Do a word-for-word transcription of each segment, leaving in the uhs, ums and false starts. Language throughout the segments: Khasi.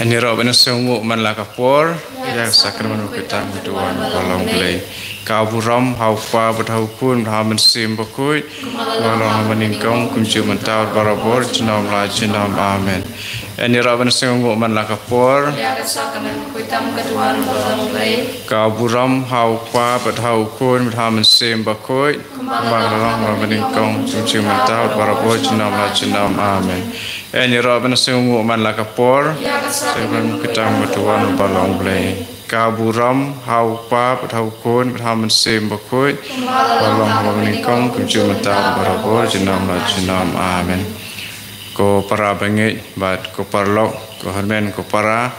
Ïaroh ban ïasngewnguh man la ka por ïa ka sakramen bakhuid tam ka duwan ba long Blei. Ka burom ha u Kpa bad ha u Khun bad ha u Mynsiem Bakhuid, ba long ha banyngkong kumjuh mynta bad barabor junom la junom. Amen. Ïaroh ban ïasngewnguh man la ka por ïa ka sakramen bakhuid tam ka duwan ba long Blei. Ka burom ha u Kpa bad ha u Khun bad ha u Mynsiem Bakhuid, ba long ha banyngkong kumjuh mynta bad barabor junom la junom. Amen. Ïaroh ban ïasngewnguh man la ka por ïa ka sakramen bakhuid tam ka duwan ba long Blei. Ka burom ha u Kpa bad ha u Khun bad ha u Mynsiem Bakhuid, ba long ha banyngkong kumjuh mynta bad barabor junom la junom. Amen. Ko para bangeit bad ko paralok, ko hynmen ko para,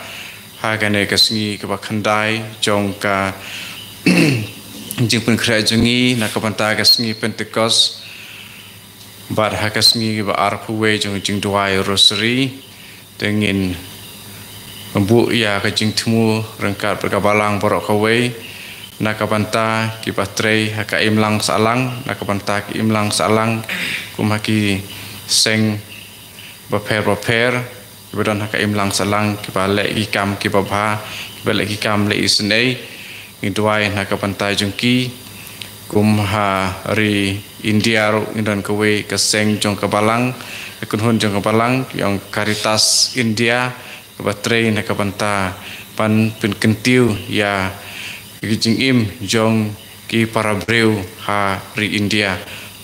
ha kane ka sngi kaba khyndai jong ka jingpynkhreh jong ngi na ka bynta ka sngi Pentekost, bad ha ka sngi ba arphew wei jong ka jingduwai Rosary, te ngin buh ïa ka jingthmu ryngkat bad ka balang baroh kawei, na ka bynta kiba trei ha ka imlang sahlang, na ka bynta ka imlang sahlang, kum ha ki seng bapher bapher, kiba don ha ka imlang sahlang, kiba leh ki kam kiba bha, kiba leh ki kam leh isynei. Ngi duwai na ka bynta jong ki, kum ha ri India ruh ngi don kawei ka seng jong ka balang, ka kynhun jong ka balang, ïa ka Caritas India, kaba trei na ka bynta ban pynkyntiew ïa ki jingim jong ki para briew ha ri India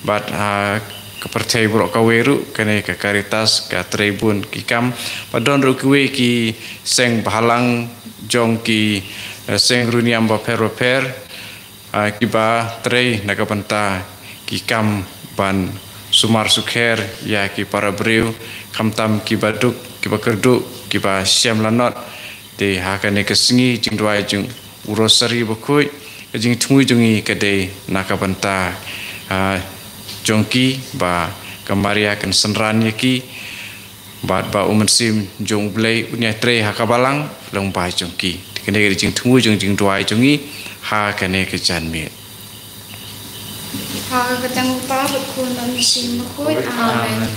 bad ha ka pyrthei baroh kawei ruh. Kane ka Caritas ka trei bun ki kam, bad don ruh kiwei ki seng balang jong ki, eh, seng riewniam bapher bapher, ah, kiba trei na ka bynta ki kam ban sumar sukher ïa ki para briew, khamtam kiba duk, kiba kyrduh, kiba shem lanot. Te ha kane ka sngi jingduwai jong u Rosary Bakhuid, ka jingthmu jong ngi ka dei na ka bynta, ah, jong ki, ba ka Maria kan synran ïa ki, bad ba u Mynsiem jong u Blei un ïatrei ha ka balang lyngba jong ki. Te kane ka dei jingthmu jong jingduwai jong ngi ha kane ka janmiet. Ha ka kyrteng u Kpa bad u Khun bad u Mynsiem Bakhuid. Amen.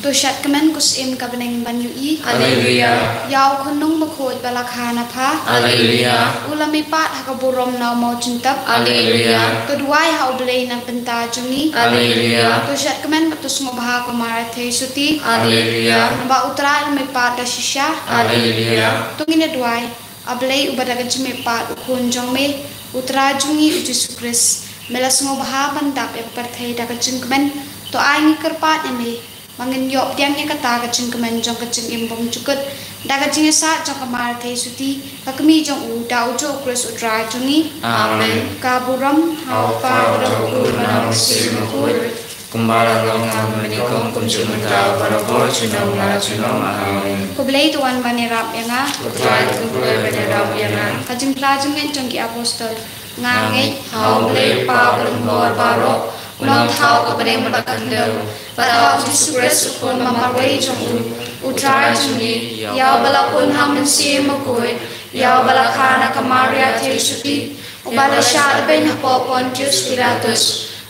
To shad kmen, ko Syiem, ka bneng ban ïohi. Alleluia. Ïa u khunlung bakhuid ba la kha na pha. Alleluia. U la mihpat ha ka burom na u mawjyntep. Alleluia. To duwai ha u Blei na ka bynta jong ngi. Alleluia. To shad kmen bad to sngewbha ha ka Maria Theisotti. Alleluia. Namar ba u Trai u la mihpat da shisha. Alleluia. To ngin ïa duwai. A Blei, uba da ka jingmihpat u Khun jong me, u Trai jong ngi u Jisu Khrist, me la sngewbha ban dap ïa ka pyrthei da ka jingkmen, to ai ngi kyrpad ïa me ba ngin ïoh pdiang ïa kata ka jingkmen jong ka jingim bymjukut da ka jingïasaid jong ka Maria Theisotti, ka kmie jong u, da u juh u Khrist u Trai jong ngi. Amen. Ka burom ha u Kpa, ha u Khun, ha u Mynsiem Bakhuid. Kumba la long ha banyngkong, kumjuh mynta, barabor, junom la junom. Amen. Ko Blei to wan ban ïarap ïa nga. Ko Trai to kyrkhu ban ïarap ïa nga. Ka jingphla jingngeit jong ki apostol. Nga ngeit ha U Blei Kpa badonbor baroh, u nongthaw ka bneng bad ka khyndew, bad ha U Jisu Khrist u Khun ba marwei jong u, u Trai jong ngi, ïa uba la pun ha Mynsiem Bakhuid, ïa uba la kha na ka Maria Theisotti, uba la shah lehbeiñ hapoh Pontius Pilatus,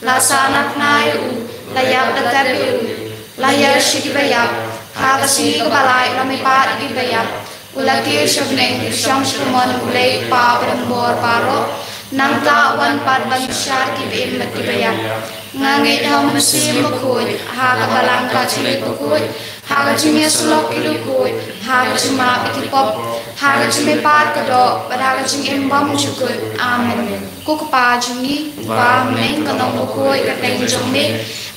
la sahnarphna ïa u, la ïap la tep ïa u, la hiar sha kiba ïap, ha ka sngi kaba lai u la mihpat ïa kiba ïap, u la kiew sha bneng, u shong sha ka mon U Blei Kpa badonbor baroh, nangta u wan pat ban bishar kiba im bad kiba ïap. Nga ngeit ha U Mynsiem Bakhuid, ha ka Balang Katholik bakhuid, ha ka jingïasyllok ki riewkhuid, ha ka jingmap ïa ki pop, ha ka jingmihpat ka doh, bad ha ka jingim bymjukut. Amen. Ko Kpa jong ngi, uba ha bneng, ka nong bakhuid ka kyrteng jong me,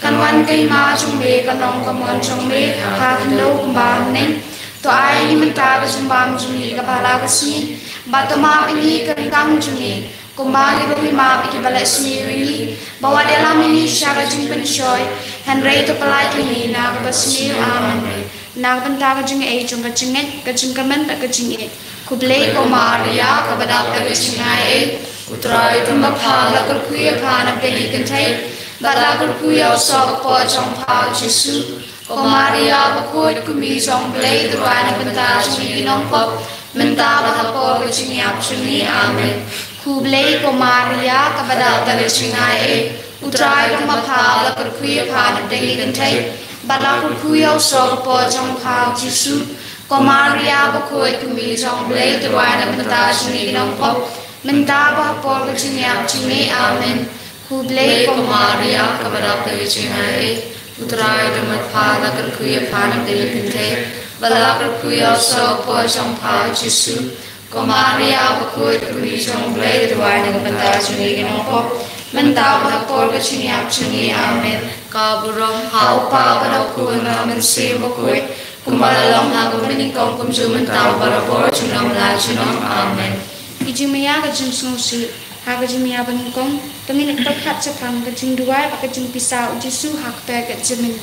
kan wan ka hima jong me, kan long ka mon jong me, ha ka khyndew kumba ha bneng. To ai ngi mynta ka jingbam jong ngi kaba ha la ka sngi, bad to map ïa ngi ka ryngkang jong ngi, kumba ngi ruh ngi map ïa kiba leh sniew ïa ngi, ba wat ïalam ïa ngi sha ka jingpynshoi, hynrei to pyllait ïa ngi na kaba sniew. Amen. Na ka bynta ka jingaiei jong ka jingngeit, ka jingkyrmen bad ka jingïeit. Khublei ko Maria, kaba dap da ka jingaiei, U Trai u don bad pha, la kyrkhu ïa pha na pdeng ki kynthei, bad la kyrkhu ïa u soh ka kpoh jong pha u Jisu. Ko Maria bakhuid, ko kmie jong U Blei, to duwai na ka bynta jong ngi ki nongpop, mynta bad ha ka por ka jingïap jong ngi. Amen. Khublei ko Maria, kaba dap da ka jingaiei, U Trai u don bad pha, la kyrkhu ïa pha na pdeng ki kynthei, bad la kyrkhu ïa u soh ka kpoh jong pha u Jisu. Ko Maria bakhuid, ko kmie jong U Blei, to duwai na ka bynta jong ngi ki nongpop, mynta bad ha ka por ka jingïap jong ngi. Amen. Khublei ko Maria, kaba dap da ka jingaiei, U Trai u don bad pha. La kyrkhu ïa pha na pdeng ki kynthei, bad la kyrkhu ïa u soh u kpoh jong pha U Jisu. Ko Maria bakhuid, ko kmie jong U Blei, to duwai na ka bynta jong ngi ki nongpop, mynta bad ha ka por ka jingïap jong ngi. Amen. Ka burom ha U Kpa bad ha U Khun bad ha U Mynsiem Bakhuid, kumba la long ha kaba nyngkong, kumjuh mynta, barabor, junom la junom. Amen. Ki jingmaïa ka jingsngewsih. Ha ka jingmaïa banyngkong, to ngin ïa pyrkhat shaphang ka jingduwai bad ka jingpisa U Jisu ha ka kper ka jingmih.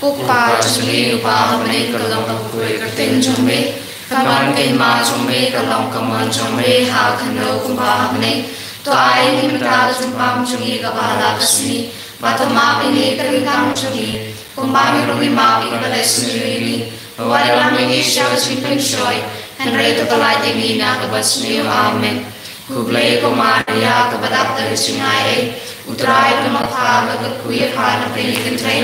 Ko Kpa jong ngi uba ha bneng, ka long ka kyrteng jong me, kan wan ka hima jong me, ka long ka mon jong me ha khyndew kumba ha bneng. To ai ïa ngi mynta ka jingpang jong ngi kaba ha la ka sngi, bad to map ïa ngi ka ryngkang jong ngi, kumba ngi ruh ngi map ïa kiba leh sniew ïa ngi. Wat ïalam ïa ngi sha ka jingpynshoi, hynrei to pyllait ïa ngi na kaba sniew. Amen. Khublei ko Maria, kaba dap da ka jingaiei, U Trai u don bad pha. La kyrkhu ïa pha na pdeng ki kynthei,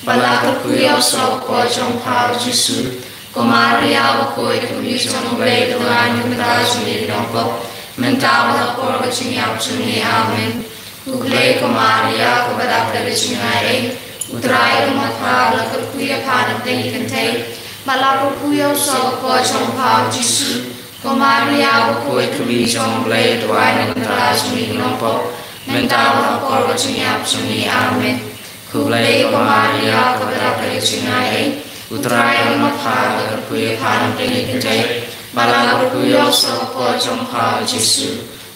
bad la kyrkhu ïa u soh u kpoh jong pha U Jisu. Ko Maria bakhuid, ko kmie jong U Blei, to duwai na ka bynta jong ngi ki nongpop, mynta bad ha ka por ka jingïap jong ngi. Amen. Khublei ko Maria, kaba dap da ka jingaiei, U Trai u don bad pha. La kyrkhu ïa pha na pdeng ki kynthei, bad la kyrkhu ïa u soh u kpoh jong pha U Jisu. Ko Maria bakhuid, ko kmie jong U Blei, to duwai na ka bynta jong ngi ki nongpop, mynta bad ha ka por ka jingïap jong ngi. Amen. Khublei ko Maria, kaba dap da ka jingaiei, U Trai u don bad pha. La kyrkhu ïa pha na pdeng ki kynthei, bad la kyrkhu ïa u soh u kpoh jong pha U Jisu.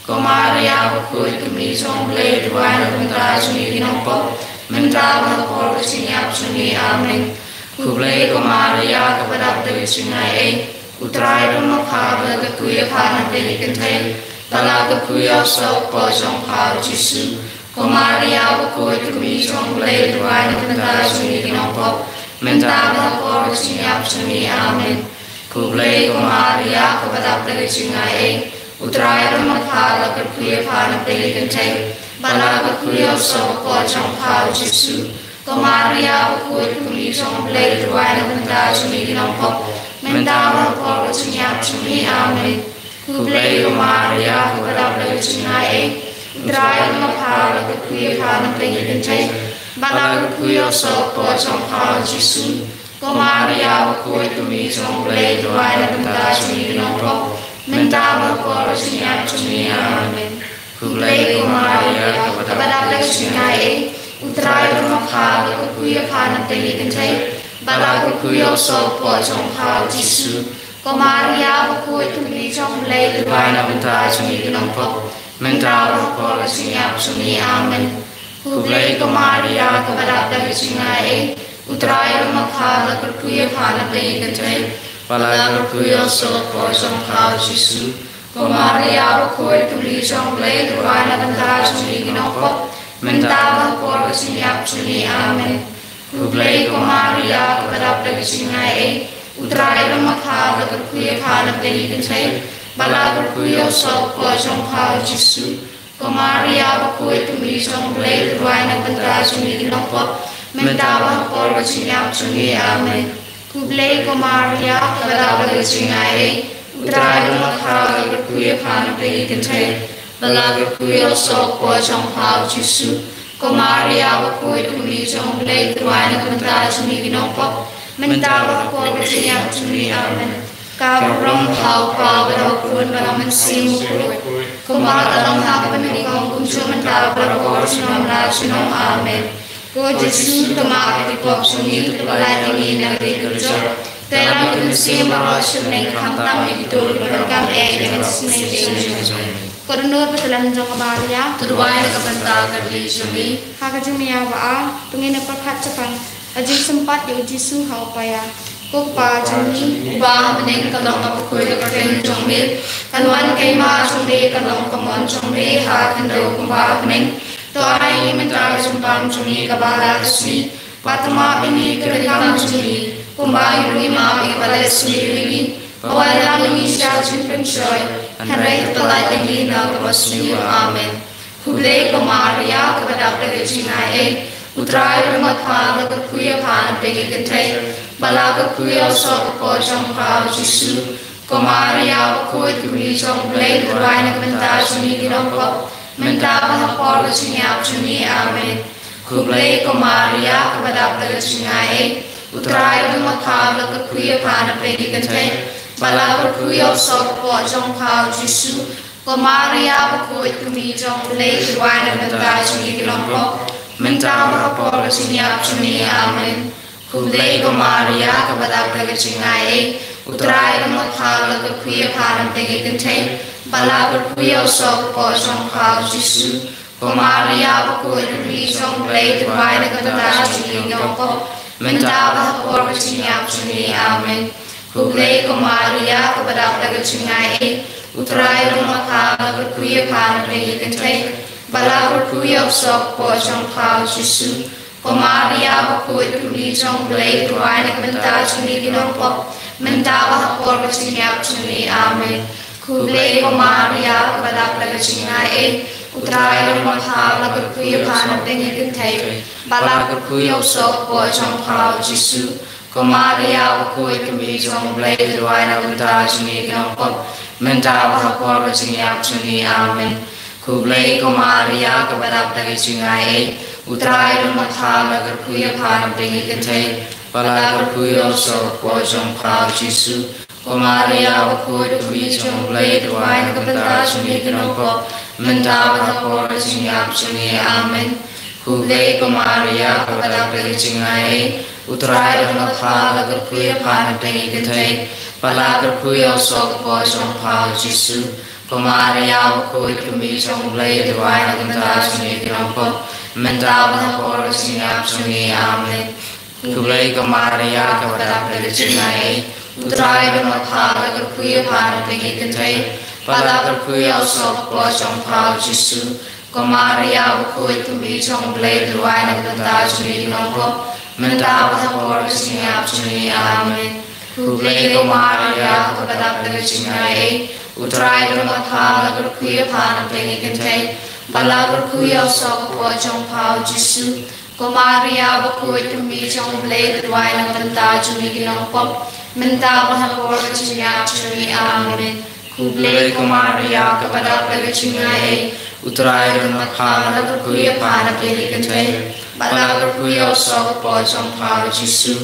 Ko Maria bakhuid, ko kmie jong U Blei, to duwai na ka bynta jong ngi ki nongpop, mynta bad ha ka por ka jingïap jong ngi. Amen. Khublei ko Maria, kaba dap da ka jingaiei, U Trai u don bad pha. La kyrkhu ïa pha na pdeng ki kynthei, bad la kyrkhu ïa u soh u kpoh jong pha U Jisu. Ko Maria bakhuid, ko kmie jong U Blei, to duwai na ka bynta jong ngi ki nongpop, mynta bad ha ka por ka jingïap jong ngi. Amen. Khublei ko Maria, kaba dap da ka jingaiei, U Trai u don bad pha. La kyrkhu ïa pha na pdeng ki kynthei, bad la kyrkhu ïa u soh u kpoh jong pha U Jisu. Ko Maria bakhuid, ko kmie jong U Blei, to duwai na ka bynta jong ngi ki nongpop, mynta bad ha ka por ka jingïap jong ngi. Amen. Khublei ko Maria, kaba dap da ka jingaiei, U Trai u don bad pha. La kyrkhu ïa pha na pdeng ki kynthei, bad la kyrkhu ïa u soh u kpoh jong pha U Jisu. Ko Maria bakhuid, ko kmie jong U Blei, to duwai na ka bynta jong ngi ki nongpop, mynta bad ha ka por ka jingïap jong ngi. Amen. Khublei ko Maria, kaba dap da ka jingaiei, U Trai u don bad pha. La kyrkhu ïa pha na pdeng ki kynthei, bad la kyrkhu ïa u soh u kpoh jong pha U Jisu. Ko Maria bakhuid, ko kmie jong U Blei, to duwai na ka bynta jong ngi ki nongpop, mynta bad ha ka por ka jingïap jong ngi. Amen. Khublei ko Maria, kaba dap da ka jingaiei, U Trai u don bad pha. La kyrkhu ïa pha na pdeng ki kynthei, bad la kyrkhu ïa u soh u kpoh jong pha U Jisu. Ko Maria bakhuid, ko kmie jong U Blei, to duwai na ka bynta jong ngi ki nongpop, mynta bad ha ka por ka jingïap jong ngi. Amen. Khublei ko Maria, kaba dap da ka jingaiei, U Trai u don bad pha. La kyrkhu ïa pha na pdeng ki kynthei, bad la kyrkhu ïa u soh u kpoh jong pha U Jisu. Ko Maria bakhuid, ko kmie jong U Blei, to duwai na ka bynta jong ngi ki nongpop, mynta bad ha ka por ka jingïap jong ngi. Amen. Khublei ko Maria, kaba dap da ka jingaiei, U Trai u don bad pha. La kyrkhu ïa pha na pdeng ki kynthei, bad la kyrkhu ïa u soh u kpoh jong pha U Jisu. Ko Maria bakhuid, ko kmie jong U Blei, to duwai na ka bynta jong ngi ki nongpop, mynta bad ha ka por ka jingïap jong ngi. Amen. Ka burom ha U Kpa bad ha U Khun bad ha U Mynsiem Bakhuid, kumba ka long ha kaba nyngkong, kumjuh mynta, barabor, junom la junom. Amen. Ko Jisu, to map ïa ki pop jong ngi, to pyllait ïa ngi na ka diengkyrjoh, to ïalam ïa ki mynsiem baroh sha bneng, khamtam ïa kito kiba donkam eh ïa ka jingsneng. Ko Dohnud Bethlehem jong ka Baria, to duwai na ka bynta ka ri jong ngi. Ha ka jingmaïa ba ar, to ngin ïa pyrkhat shaphang ka jingsympat ïa U Jisu ha u paia. Ko Kpa jong ngi uba ha bneng, ka long kaba khuid ka kyrteng jong me, kan wan ka hima jong me, ka long ka mon jong me ha khyndew kumba ha bneng. To ai ïa ngi mynta ka jingpang jong ngi kaba ha la ka sngi, bad to map ïa ngi ka ryngkang jong ngi, kumba ngi ruh ngi map ïa kiba leh sniew ïa ngi. Wat ïalam ïa ngi sha ka jingpynshoi, hynrei to pyllait ïa ngi na kaba sniew. Amen. Khublei ko Maria, kaba dap da ka jingaiei, U Trai u don bad pha. La kyrkhu ïa pha na pdeng ki kynthei, Ba la kyrkhu ïa u soh ka poh jong pha u Jisu. Ko Maria bakhuid, ka kmie jong u Blei, to duwai na ka bynta jong ngi ki nongpop, mynta bad ha ka por ka jingïap jong ngi. Amen. Khublei ko Maria, kaba dap da ka jingaiei, u Trai u don bad pha, ba la kyrkhu ïa pha na pdeng ki kynthei, ba la kyrkhu ïa u soh ka poh jong pha u Jisu. Ko Maria bakhuid, ka kmie jong u Blei, to duwai na ka bynta jong ngi ki nongpop, mynta bad ha ka por ka jingïap jong ngi. Amen. Khublei ko Maria, kaba dap da ka jingaiei, u Trai u don bad pha, ba la kyrkhu ïa pha na pdeng ki kynthei, ba la kyrkhu ïa u soh ka poh jong pha u Jisu. Ko Maria bakhuid, ka kmie jong u Blei, to duwai na ka bynta jong ngi ki nongpop, mynta bad ha ka por ka jingïap jong ngi. Amen. Khublei ko Maria, kaba dap da ka jingaiei, u Trai u don bad pha, ba la kyrkhu ïa pha na pdeng ki kynthei, ba la kyrkhu ïa u soh ka poh jong pha u Jisu. Ko Maria bakhuid, ka kmie jong u Blei, to duwai na ka bynta jong ngi ki nongpop, mynta bad ha ka por ka jingïap jong ngi. Amen. Khublei ko Maria, kaba dap da ka jingaiei, u Trai u don bad pha, ba la kyrkhu ïa pha na pdeng ki kynthei, ba la kyrkhu ïa u soh ka poh jong pha u Jisu. Ko Maria bakhuid, ka kmie jong u Blei, to duwai na ka bynta jong ngi ki nongpop, mynta bad ha ka por ka jingïap jong ngi. Amen. Khublei ko Maria, kaba dap da ka jingaiei, u Trai u don bad pha, ba la kyrkhu ïa pha na pdeng ki kynthei, ba la kyrkhu ïa u soh ka poh jong pha u Jisu. Ko Maria bakhuid, ka kmie jong u Blei, to duwai na ka bynta jong ngi ki nongpop, mynta bad ha ka por ka jingïap jong ngi. Amen. Khublei ko Maria, kaba dap da ka jingaiei, u Trai u don bad pha, ba la kyrkhu ïa pha na pdeng ki kynthei, ba la kyrkhu ïa u soh ka poh jong pha u Jisu. Ko Maria bakhuid, ka kmie jong u Blei, to duwai na ka bynta jong ngi ki nongpop, mynta bad ha ka por ka jingïap jong ngi. Amen. Khublei ko Maria, kaba dap da ka jingaiei, u Trai u don bad pha, ba la kyrkhu ïa pha na pdeng ki kynthei, ba la kyrkhu ïa u soh ka poh jong pha u Jisu. Ko Maria bakhuid, ka kmie jong u Blei, to duwai na ka bynta jong ngi ki nongpop, mynta bad ha ka por ka jingïap jong ngi. Amen. Khublei ko Maria, kaba dap da ka jingaiei, u Trai u don bad pha, ba la kyrkhu ïa pha na pdeng ki kynthei, ba la kyrkhu ïa u soh ka poh jong pha u Jisu. Ko Maria bakhuid, ka kmie jong u Blei, to duwai na ka bynta jong ngi ki nongpop, mynta bad ha ka por ka jingïap jong ngi. Amen. Khublei ko Maria, kaba dap da ka jingaiei, u Trai u don bad pha, ba la kyrkhu ïa pha na pdeng ki kynthei, ba la kyrkhu ïa u soh ka poh jong pha u Jisu.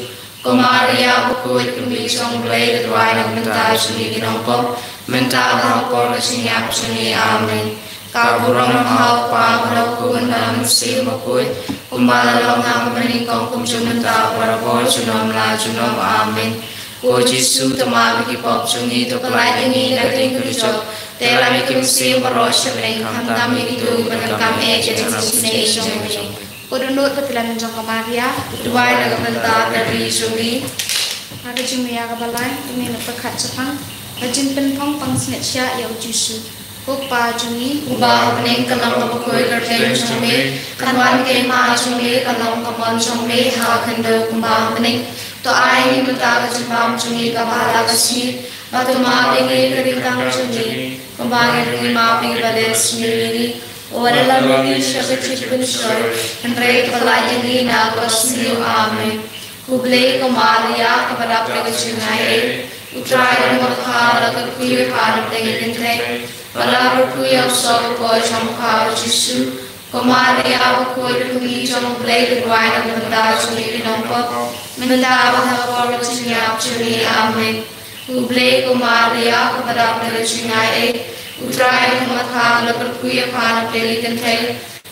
Ko Maria bakhuid, ka kmie jong u Blei, to duwai na ka bynta jong ngi ki nongpop, mynta bad ha ka por ka jingïap jong ngi. Amen. Ka burom ha u Kpa, ha u Khun bad ha u Mynsiem Bakhuid, kumba la long ha kaba nyngkong, kumjuh mynta, barabor, junom la junom. Amen. Ko Jisu, to map ïa ki pop jong ngi, to pyllait ïa ngi na ka diengkyrjoh, te lam ïa ki mynsiem baroh sha bneng, khamtam ïa kito kiba donkam eh ka jingisynei jong ngi. Ko dohnud bad kyrdan jong ka Maria, duwai na ka bynta ka ri jong ngi. Ha ka jingmih ïa kaba lai, to mih na pyrkhat shaphang, bad jin pynphong pansngiat shah ïa u Jisu. Ko Kpa jong ngi uba ha bneng, ka long kaba khuid ka kyrteng jong me, kan wan ka hima jong me, kan long ka mon jong me ha ka khyndew kumba ha bneng. To ai ngi mynta ka jingbam jong ngi kaba ha la ka sngi, bad to map ïa ngi ka ryngkang jong ngi, kumba ngi ruh ngi map ïa kiba leh sniew ïa ngi. Wat ïalam ïa ngi sha ka jingpynshoi, hynrei to pyllait ïa ngi na ka basniew. Amen. Khublei ko Maria, kaba dap da ka jingaiei, u Trai u don bad pha, ba la kyrkhu ïa pha na pdeng ki kynthei, ba la kyrkhu ïa u soh ka poh jong pha u Jisu. Ko Maria bakhuid, ka kmie jong u Blei, to duwai na ka bynta jong ngi ki nongpop, mynta bad ha ka por ka jingïap jong ngi. Amen. Khublei ko Maria, kaba dap da ka jingaiei, u Trai u don bad pha, ba la kyrkhu ïa pha na pdeng ki kynthei,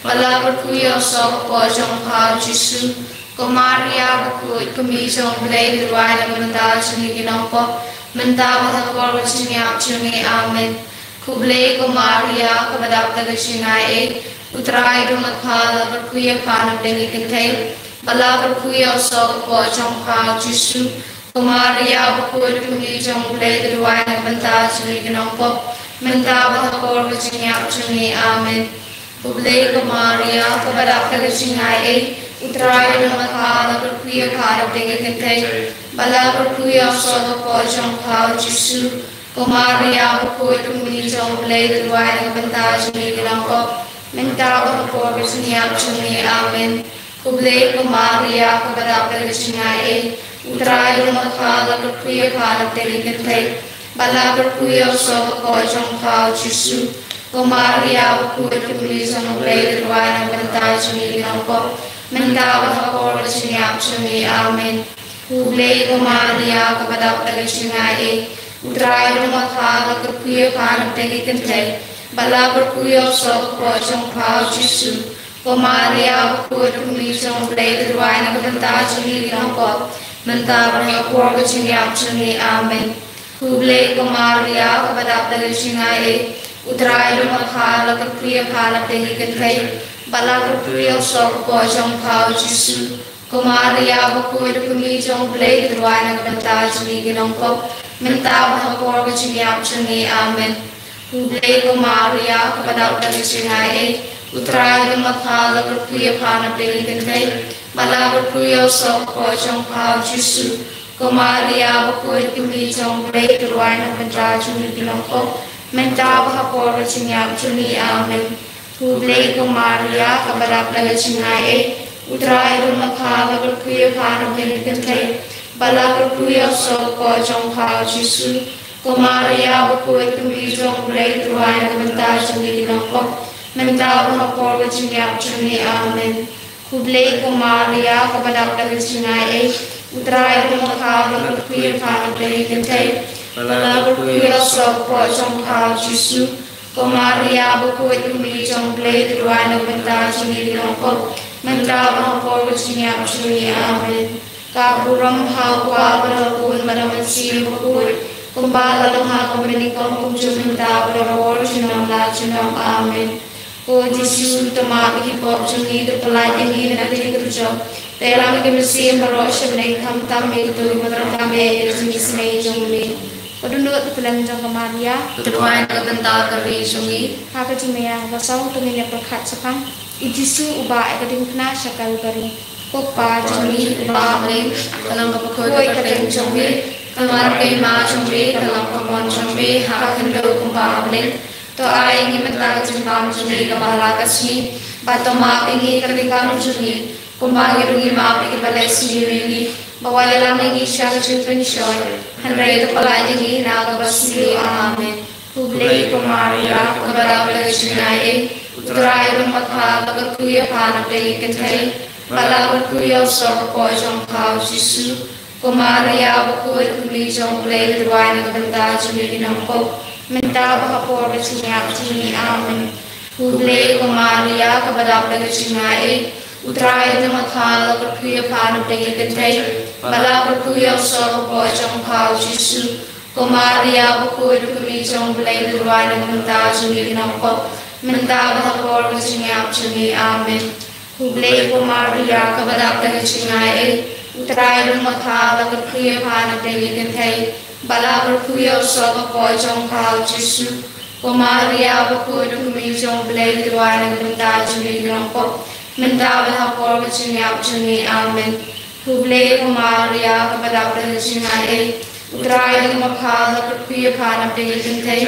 ba la kyrkhu ïa u soh ka poh jong pha u Jisu. Ko Maria bakhuid, ka kmie jong u Blei, to duwai na ka bynta jong ngi ki nongpop, mynta bad ha ka por ka jingïap jong ngi. Amen. Khublei ko Maria, kaba dap da ka jingaiei, u Trai u don bad pha, ba la kyrkhu ïa pha na pdeng ki kynthei, ba la kyrkhu ïa u soh ka poh jong pha u Jisu. Ko Maria bakhuid, ka kmie jong u Blei, to duwai na ka bynta jong ngi ki nongpop, mynta bad ha ka por ka jingïap jong ngi. Amen. Khublei ko Maria, kaba dap da ka jingaiei, u Trai u don bad pha, ba la kyrkhu ïa pha na pdeng ki kynthei, ba la kyrkhu ïa u soh ka poh jong pha u Jisu. Ko Maria bakhuid, ka kmie jong u Blei, to duwai na ka bynta jong ngi ki nongpop, mynta bad ha ka por ka jingïap jong ngi. Amen. Khublei ko Maria, kaba dap da ka jingaiei, U Trai u don bad pha, la kyrkhu ïa pha na pdeng ki kynthei, bad la kyrkhu ïa u soh ka kpoh jong pha, u Jisu. Ko Maria bakhuid, ka kmie jong U Blei, to duwai na ka bynta jong ngi ki nongpop, mynta bad ha ka por ka jingïap jong ngi. Amen. Khublei ko Maria, kaba dap da ka jingaiei, U Trai u don bad pha, la kyrkhu ïa pha na pdeng ki kynthei, bad la kyrkhu ïa u soh ka kpoh jong pha, u Jisu. Ko Maria bakhuid, ka kmie jong U Blei, to duwai na ka bynta jong ngi ki nongpop, mynta bad ha ka por ka jingïap jong ngi. Amen. Khublei ko Maria, kaba dap da ka jingaiei, U Trai u don bad pha, la kyrkhu ïa pha na pdeng ki kynthei, bad la kyrkhu ïa u soh ka kpoh jong pha, u Jisu. Ko Maria bakhuid, ka kmie jong U Blei, to duwai na ka bynta jong ngi ki nongpop, mynta bad ha ka por ka jingïap jong ngi. Amen. Khublei ko Maria, kaba dap da ka jingaiei, U Trai u don bad pha, la kyrkhu ïa pha na pdeng ki kynthei, bad la kyrkhu ïa u soh ka kpoh jong pha, u Jisu. Ko Maria bakhuid, ka kmie jong U Blei, to duwai na ka bynta jong ngi ki nongpop, mynta bad ha ka por ka jingïap jong ngi. Amen. Khublei ko Maria, kaba dap da ka jingaiei, U Trai u don bad pha, la kyrkhu ïa pha na pdeng ki kynthei, bad la kyrkhu ïa u soh ka kpoh jong pha, u Jisu. Ko Maria bakhuid, ka kmie jong U Blei, to duwai na ka bynta jong ngi ki nongpop, mynta bad ha ka por ka jingïap jong ngi. Amen. Khublei ko Maria, kaba dap da ka jingaiei, U Trai u don bad pha, la kyrkhu ïa pha na pdeng ki kynthei, bad la kyrkhu ïa u soh ka kpoh jong pha, u Jisu. Ko Maria bakhuid, ka kmie jong U Blei, to duwai na ka bynta jong ngi ki nongpop, mynta bad ha ka por ka jingïap jong ngi. Amen. Ka burom ha u Kpa bad ha u Khun bad ha u Mynsiem Bakhuid, kumba ka la long ha ka mynnyngkong, kumjuh mynta bad ha ka por junom la junom. Amen. Ko Jisu, to map ïa ki pop jong ngi, to pyllait ïa ngi na ka diengkyrjoh, to ïalam ïa ki mynsiem baroh sha bneng, khamtam ïa kito kiba donkam ïa ka jingisynei jong me. Ko Dohnud, to pynlong jong ka Maria, to duwai na ka bynta ka ri jong ngi. Ha ka jingmaïa kaba song to ngin ïa pyrkhat shaphang u Jisu uba ai ka diengphna sha Kalbari. Ko Kpa jong ngi uba ha bneng, ka long kaba khuid ka kyrteng jong me, ka wan ka hima jong me, ka long ka mon jong me ha ka khyndew kumba ha bneng. To ai ïa ngi mynta ka jingbam jong ngi kaba ha la ka sngi, bad to map ïa ngi ka ri kam jong ngi, kumba ngi ruh ngi map ïa kiba leh sniew ïa ngi, bad wat ïalam ïa ngi sha ka jingpynshoi, hynrei to pyllait ïa ngi na kaba sniew. Amen. Khublei ko Maria, kaba dap da ka jingaiei, U Trai u don bad pha, la kyrkhu ïa pha na pdeng ki kynthei, bad la kyrkhu ïa u soh ka kpoh jong pha, u Jisu. Ko Maria bakhuid, ka kmie jong U Blei, to duwai na ka bynta jong ngi ki nongpop, mynta bad ha ka por ka jingïap jong ngi. Amen. Khublei ko Maria, kaba dap da ka jingaiei, U Trai u don bad pha, la kyrkhu ïa pha na pdeng ki kynthei, bad la kyrkhu ïa u soh ka kpoh jong pha, u Jisu. Ko Maria bakhuid, ka kmie jong U Blei, to duwai na ka bynta jong ngi ki nongpop, mynta bad ha ka por ka jingïap jong ngi. Amen. Khublei ko Maria, kaba dap da ka jingaiei, U Trai u don bad pha, la kyrkhu ïa pha na pdeng ki kynthei, bad la kyrkhu ïa u soh ka kpoh jong pha, u Jisu. Ko Maria bakhuid, ka kmie jong U Blei, to duwai na ka bynta jong ngi ki nongpop, mynta bad ha ka por ka jingïap jong ngi. Amen. Khublei ko Maria, kaba dap da ka jingaiei, U Trai u don bad pha, la kyrkhu ïa pha na pdeng ki kynthei,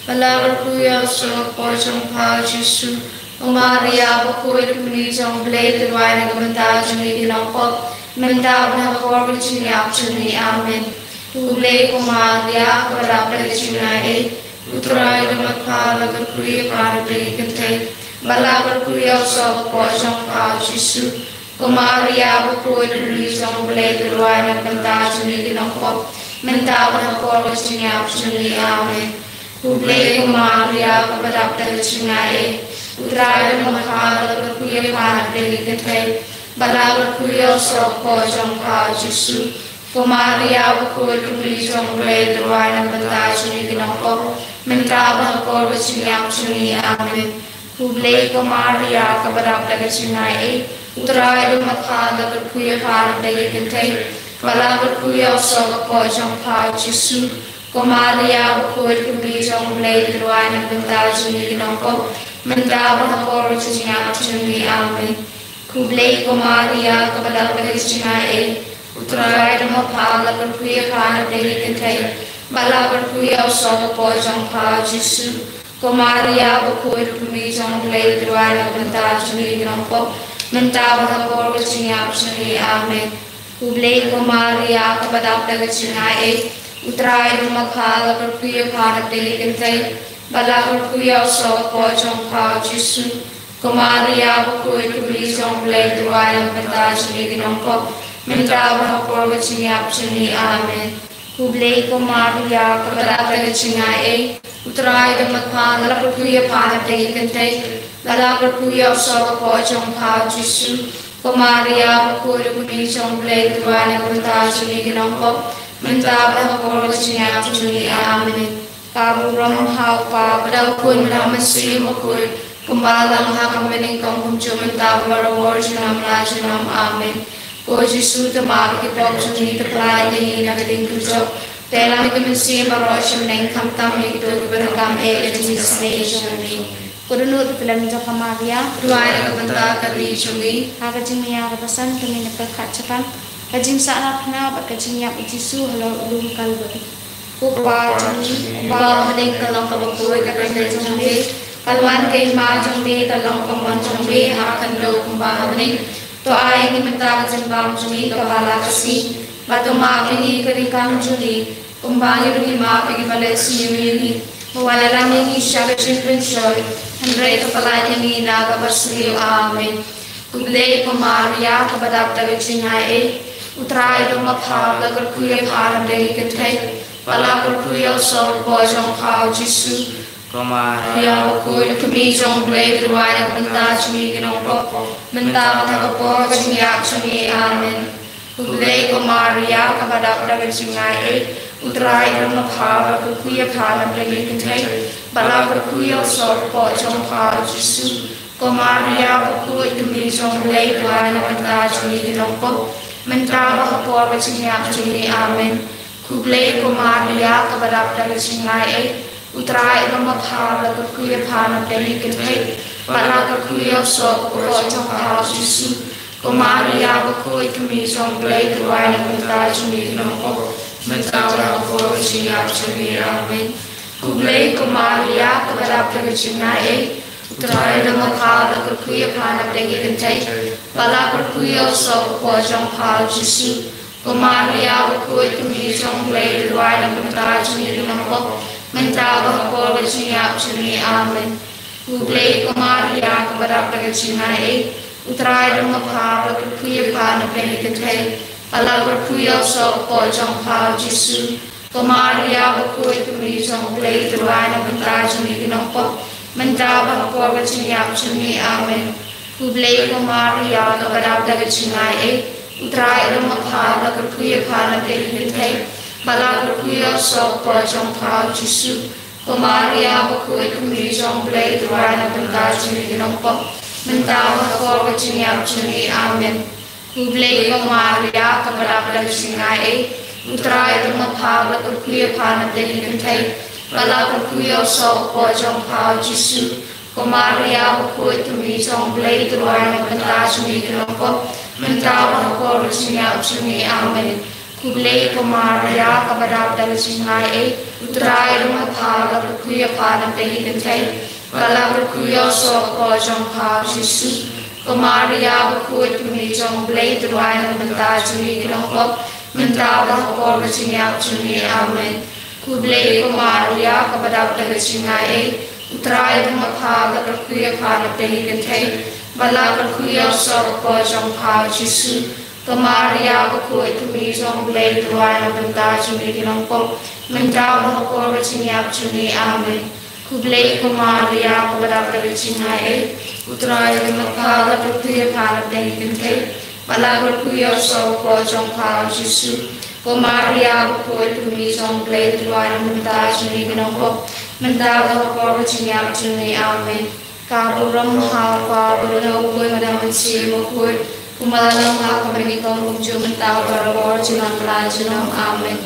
bad la kyrkhu ïa u soh ka kpoh jong pha, u Jisu. Ko Maria bakhuid, ka kmie jong U Blei, to duwai na ka bynta jong ngi ki nongpop, mynta bad ha ka por ka jingïap jong ngi. Amen. Khublei ko Maria, kaba dap da ka jingaiei, U Trai u don bad pha, la kyrkhu ïa pha na pdeng ki kynthei, bad la kyrkhu ïa u soh ka kpoh jong pha, u Jisu. Ko Maria bakhuid, ka kmie jong U Blei, to duwai na ka bynta jong ngi ki nongpop, mynta bad ha ka por ka jingïap jong ngi. Amen. Khublei ko Maria, kaba dap da ka jingaiei, U Trai u don bad pha, la kyrkhu ïa pha na pdeng ki kynthei, bad la kyrkhu ïa u soh ka kpoh jong pha, u Jisu. Ko Maria bakhuid, ka kmie jong U Blei, to duwai na ka bynta jong ngi ki nongpop, mynta bad ha ka por ka jingïap jong ngi. Amen. Khublei ko Maria, kaba dap da ka jingaiei, U Trai u don bad pha, la kyrkhu ïa pha na pdeng ki kynthei, bad la kyrkhu ïa u soh ka kpoh jong pha, u Jisu. Ko Maria bakhuid, ka kmie jong U Blei, to duwai na ka bynta jong ngi ki nongpop, mynta bad ha ka por ka jingïap jong ngi. Amen. Khublei ko Maria, kaba dap da ka jingaiei, U Trai u don bad pha, la kyrkhu ïa pha na pdeng ki kynthei, bad la kyrkhu ïa u soh ka kpoh jong pha, u Jisu. Ko Maria bakhuid, ka kmie jong U Blei, to duwai na ka bynta jong ngi ki nongpop, mynta bad ha ka por ka jingïap jong ngi. Amen. Khublei ko Maria, kaba dap da ka jingaiei, U Trai u don ma pha, la kyrkhu ïa pha na pdeng ki kynthei, bad la kyrkhu ïa u soh ka kpoh jong pha u Jisu. Ko Maria bakhuid, ka kmie jong U Blei, duwai na ka bynta jong ngi ki nongpop, mynta bad ha ka por ka jingïap jong ngi. Amen. Khublei ko Maria, kaba dap da ka jingaiei, U Trai u don ma pha, la kyrkhu ïa pha na pdeng ki kynthei, bad la kyrkhu ïa u soh ka kpoh jong pha u Jisu. Ko Maria bakhuid, ka kmie jong U Blei, duwai na ka bynta jong ngi ki nongpop, mynta bad ha ka por ka jingïap jong ngi. Amen. Ka burom ha u Kpa bad ha u Khun bad ha u Mynsiem Bakhuid, kumba la long ha ka banyngkong, kumjuh mynta bad barabor, junom la junom. Amen. Ko Jisu, tang ma ki pop jong ngi, to pyllait ïa ngi na ka diengkyrjoh, pynlong ïa ki mynsiem baroh sha bneng, khamtam ïa kito kiba donkam eh ïa ka jingisynei jong ngi. Ko dohnud bad kyrlem jong ka Maria, duwai na ka bynta ka ri jong ngi. Ha ka jingmaïa kaba san, to ngin ïa pyrkhat shaphang ka jingsahnarphna bad ka jingïap u Jisu halor u lum Kalbari. Ko Kpa jong ngi uba ha bneng, ka long kaba khuid ka kyrteng jong me, kan wan ka hima jong me, kan long ka mon jong me ha ka khyndew kumba ha bneng. To ai ïa ngi mynta ka jingbam jong ngi kaba la ka sngi, bad to map ïa ngi ka jingkam jong ngi, kumba ngi ruh ngi map ïa kiba leh sniew ïa ngi. Wat la lam ïa ngi sha ka jingpynshoi, hynrei to pyllait ïa ngi na kaba sniew. Amen. Khublei ko Maria, kaba dap da ka jingaiei, U Trai u don ma pha, la kyrkhu ïa pha na pdeng ki kynthei, bad la kyrkhu ïa u soh ka kpoh jong pha u Jisu. Ko Maria bakhuid, ka kmie jong U Blei, to duwai na ka bynta jong ngi ki nongpop, mynta bad ha ka por ka jingïap jong ngi. Amen. Khublei ko Maria, kaba dap da ka jingaiei, U Trai u don ma pha, la kyrkhu ïa pha na pdeng ki kynthei, bad la kyrkhu ïa u soh ka kpoh jong pha u Jisu. Ko Maria bakhuid, ka kmie jong U Blei, duwai na ka bynta jong ngi ki nongpop, mynta bad ha ka por ka jingïap jong ngi. Amen. Khublei ko Maria, kaba dap da ka jingaiei, U Trai u don ma pha, la kyrkhu ïa pha na pdeng ki kynthei, bad la kyrkhu ïa u soh ka kpoh jong pha u Jisu. Ko Maria bakhuid, ka kmie jong U Blei, to duwai na ka bynta jong ngi ki nongpop, mynta bad ha ka por ka jingïap jong ngi. Amen. Khublei ko Maria, kaba dap da ka jingaiei, U Trai u don ma pha, la kyrkhu ïa pha na pdeng ki kynthei, bad la kyrkhu ïa u soh ka kpoh jong pha u Jisu. Ko Maria bakhuid, ka kmie jong U Blei, to duwai na ka bynta jong ngi ki nongpop, mynta bad ha ka por ka jingïap jong ngi. Amen. Khublei ko Maria, kaba dap da ka jingaiei, U Trai u don ma pha, la kyrkhu ïa pha na pdeng ki kynthei, bad la kyrkhu ïa u soh ka kpoh jong pha u Jisu. Ko Maria bakhuid, ka kmie jong U Blei, to duwai na ka bynta jong ngi ki nongpop, mynta bad ha ka por ka jingïap jong ngi. Amen. Khublei ko Maria, kaba dap da ka jingaiei, U Trai u don ma pha, la kyrkhu ïa pha na pdeng ki kynthei, bad la kyrkhu ïa u soh ka kpoh jong pha u Jisu. Ko Maria bakhuid, ka kmie jong U Blei, to duwai na ka bynta jong ngi ki nongpop, mynta bad ha ka por ka jingïap jong ngi. Amen. Khublei ko Maria, kaba dap da ka jingaiei, U Trai u don ma pha, la kyrkhu ïa pha na pdeng ki kynthei, bad la kyrkhu ïa u soh ka kpoh jong pha u Jisu. Ko Maria bakhuid, ka kmie jong U Blei, to duwai na ka bynta jong ngi ki nongpop, mynta bad ha ka por ka jingïap jong ngi. Amen. Khublei ko Maria, kaba dap da ka jingaiei, U Trai u don ma pha, la kyrkhu ïa pha na pdeng ki kynthei, bad la kyrkhu ïa u soh ka kpoh jong pha u Jisu. Ko Maria bakhuid, ka kmie jong U Blei, to duwai na ka bynta jong ngi ki nongpop, mynta bad ha ka por ka jingïap jong ngi. Amen. Khublei ko Maria, kaba dap da ka jingaiei, U Trai u don ma pha, la kyrkhu ïa pha na pdeng ki kynthei, bad la kyrkhu ïa u soh ka kpoh jong pha u Jisu. Ko Maria bakhuid, ka kmie jong U Blei, to duwai na ka bynta jong ngi ki nongpop, mynta bad ha ka por ka jingïap jong ngi. Amen. Khublei ko Maria, kaba dap da ka jingaiei, U Trai u don ma pha, la kyrkhu ïa pha na pdeng ki kynthei, bad la kyrkhu ïa u soh ka kpoh jong pha u Jisu. Ko Maria bakhuid, ka kmie jong U Blei, to duwai na ka bynta jong ngi ki nongpop, mynta bad ha ka por ka jingïap jong ngi. Amen. Ka burom ha u Kpa bad ha u Khun bad ha u Mynsiem Bakhuid, kumba la long ha ka banyngkong, kumjuh mynta bad barabor, junom la junom. Amen.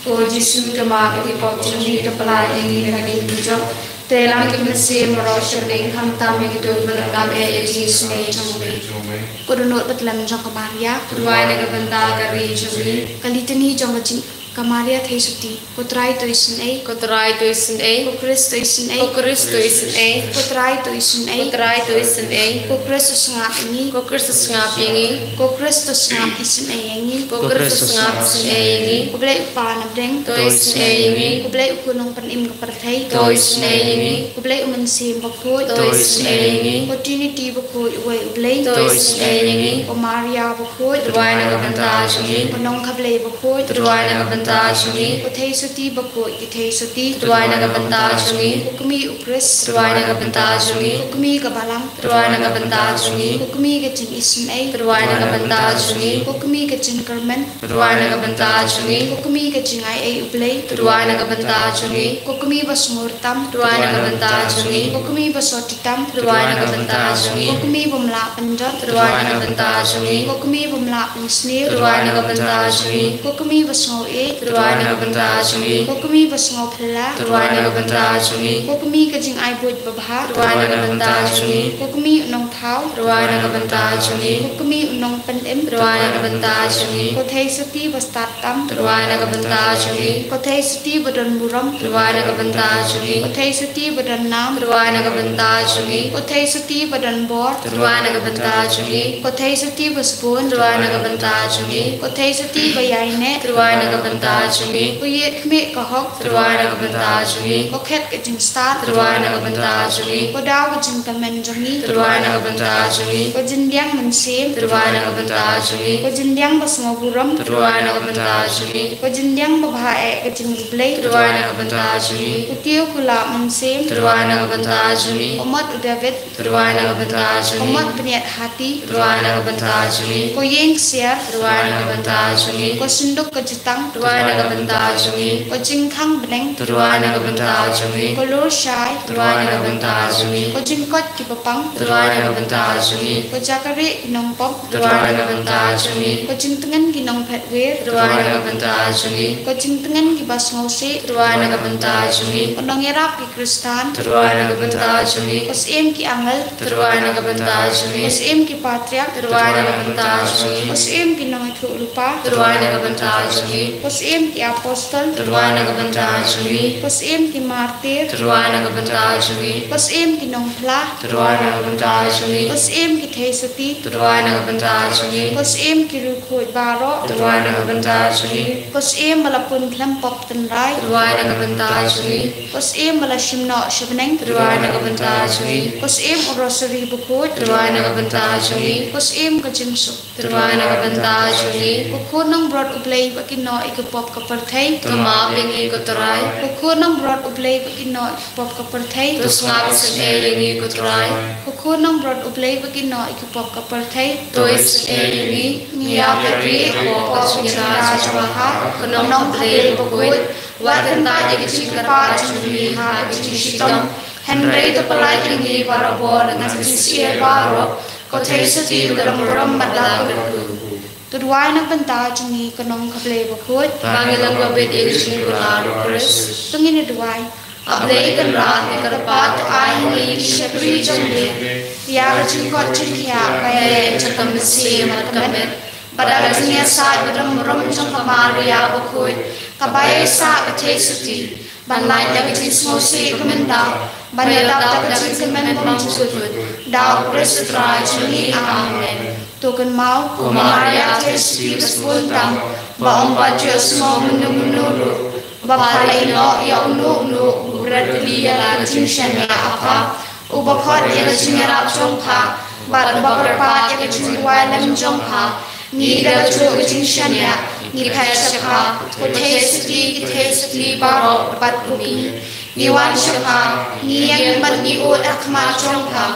Ko Jisu, tang ma ki pop jong ngi, to pyllait ïa ngi na ka diengkyrjoh, pynlong ïa ki mynsiem baroh sha bneng, khamtam ïa kito kiba donkam eh ïa ka jingisynei jong me. Ko dohnud bad kyrlem jong ka Maria, to duwai na ka bynta ka ri jong ngi. Ka Litani jong ka jing Ka Maria Theisotti. Ko Trai to isynei. Ko Trai to isynei. Ko Khrist to isynei. Ko Khrist to isynei. Ko Trai to isynei. Ko Trai to isynei. Ko Khrist u sngap ïa ngi. Ko Khrist u sngap ïa ngi. Ko Khrist u sngap isynei ïa ngi. Ko Khrist u sngap isynei ïa ngi. Ko Blei u Kpa na bneng. To isynei ïa ngi. Ko Blei u Khun nongpynim ka pyrthei. To isynei ïa ngi. Ko Blei u Mynsiem Bakhuid. To isynei ïa ngi. Ko Trinity Bakhuid uwei u Blei. To isynei ïa ngi. Ko Maria Bakhuid. To duwai na ka bynta jong ngi. Ko Nongkhablei Bakhuid. To duwai na ka bynta jong ngi. Ko Theisotti Bakhuid ki Theisotti. To duwai na ka bynta jong ngi. Ko Kmie u Khrist. To duwai na ka bynta jong ngi. Ko Kmie ka Balang. To duwai na ka bynta jong ngi. Ko Kmie ka jingisynei. To duwai na ka bynta jong ngi. Ko Kmie ka jingkyrmen. To duwai na ka bynta jong ngi. Ko Kmie ka jingaiei u Blei. To duwai na ka bynta jong ngi. Ko Kmie basngewrtam. To duwai na ka bynta jong ngi. Ko Kmie basohtitam. To duwai na ka bynta jong ngi. Ko Kmie bymlah pynjot. To duwai na ka bynta jong ngi. Ko Kmie bymlah pynsniew. To duwai na ka bynta jong ngi. Ko Kmie basngewieid. To duwai na ka bynta jong ngi. Ko Kmie basngewphylla. To duwai na ka bynta jong ngi. Ko Kmie ka jingai buit babha. To duwai na ka bynta jong ngi. Ko Kmie u nongthaw. To duwai na ka bynta jong ngi. Ko Kmie u nongpynim. To duwai na ka bynta jong ngi. Ko Theisotti bastad tam. To duwai na ka bynta jong ngi. Ko Theisotti badonburom. To duwai na ka bynta jong ngi. Ko Theisotti badonnam. To duwai na ka bynta jong ngi. Ko Theisotti badonbor. To duwai na ka bynta jong ngi. Ko Theisotti basbun. To duwai na ka bynta jong ngi. Ko Theisotti baïaineh. To duwai na ka bynta jong ngi. Ko Ïit khmih ka hok. To duwai na ka bynta jong ngi. Ko Khet ka jingstad. To duwai na ka bynta jong ngi. Ko Daw ka jingkyrmen jong ngi. To duwai na ka bynta jong ngi. Ko Jingdiang Mynsiem. To duwai na ka bynta jong ngi. Ko Jingdiang basngewburom. To duwai na ka bynta jong ngi. Ko Jingdiang babha eh ka jong u Blei. To duwai na ka bynta jong ngi. Ko Tiew Kular Mynsiem. To duwai na ka bynta jong ngi. Ko Mot u David. To duwai na ka bynta jong ngi. Ko Mot bniat hati. To duwai na ka bynta jong ngi. Ko Ïing Ksiar. To duwai na ka bynta jong ngi. Ko Synduk ka Jutang. To duwai na ka bynta jong ngi. Ko Jingkhang Bneng. To duwai na ka bynta jong ngi. Ko Lurshai. To duwai na ka bynta jong ngi. Ko Jingkoit ki Bapang. To duwai na ka bynta jong ngi. Ko Jakarieh ki Nongpop. To duwai na ka bynta jong ngi. Ko Jingtngen ki Nongphetwir. To duwai na ka bynta jong ngi. Ko Jingtngen ki Basngewsih. To duwai na ka bynta jong ngi. Ko Nongïarap ki Khristan. To duwai na ka bynta jong ngi. Ko Syiem ki Angel. To duwai na ka bynta jong ngi. Ko Syiem ki Patriarch. To duwai na ka bynta jong ngi. Ko Syiem ki Nongïathuhlypa. To duwai na ka bynta jong ngi. Ko Syiem ki Apostol. To duwai na ka bynta jong ngi. Ko Syiem ki Martyr. To duwai na ka bynta jong ngi. Ko Syiem ki Nongphla. To duwai na ka bynta jong ngi. Ko Syiem ki Theisotti. To duwai na ka bynta jong ngi. Ko Syiem ki Riewkhuid baroh. To duwai na ka bynta jong ngi. Ko Syiem ba la pun khlem pop tynrai. To duwai na ka bynta jong ngi. Ko Syiem ba la shim noh sha bneng. To duwai na ka bynta jong ngi. Ko Syiem u Rosary bakhuid. To duwai na ka bynta jong ngi. Ko Syiem ka jingsuk. To duwai na ka bynta jong ngi. Ko Khun Nongbrot U Blei ba kynnoh ïa ki pop ka pyrthei. To map ïa ngi ko Trai. Ko Khun Nongbrot U Blei ba kynnoh ïa ki pop ka pyrthei. To sngap isynei ïa ngi ko Trai. Ko Khun Nongbrot U Blei ba kynnoh ïa ki pop ka pyrthei. To isynei ïa ngi. Ngi ïapyrshah ïa ka pop ka jingïada jong U Blei, ko Nongkhablei bakhuid. Wat kyntait ïa ka jingkyrpad jong ngi ha ka jingshitom, hynrei to pyllait ïa ngi barabor na ka jingsyier baroh. Ko Theisotti, ko Dongburom bad la ka kyrkhu. To duwai na ka bynta jong ngi ko Nongkhablei bakhuid. Ba ngin long babit ïa ka jingkular u Khrist. To ngin ïa duwai. A Blei Kynrad, kyrpad ai ha ngi ki shakri jong me ïa ka jingkoit jingkhiah ba ïaid jong ka mynsiem bad ka met, bad da ka jingïasaid badonburom jong ka Maria bakhuid, kaba ïasaid ka Theisotti, ban lait da ka jingsngewsih ka mynta, ban ïada da ka jingkyrmen bymjukut, da U Khrist U Trai jong ngi. Amen. To kynmaw, ko Maria Theisotti ba sbun tam, ba ym pat ju sngew mynno mynno ruh ba pha la ïehnoh ïa uno uno uba bret kylli ïa la ka jingshaniah, A Pha, uba khot ïa ka jingïarap jong pha, bad uba kyrpad ïa ka jingduwai lem jong pha. Ngi da ka juh ka jingshaniah ngi phet sha pha, ko Theisotti ki Theisotti baroh bad u Kmie. Ngi wan sha pha, ngi ïeng bad ngi ud ha khmat jong pha.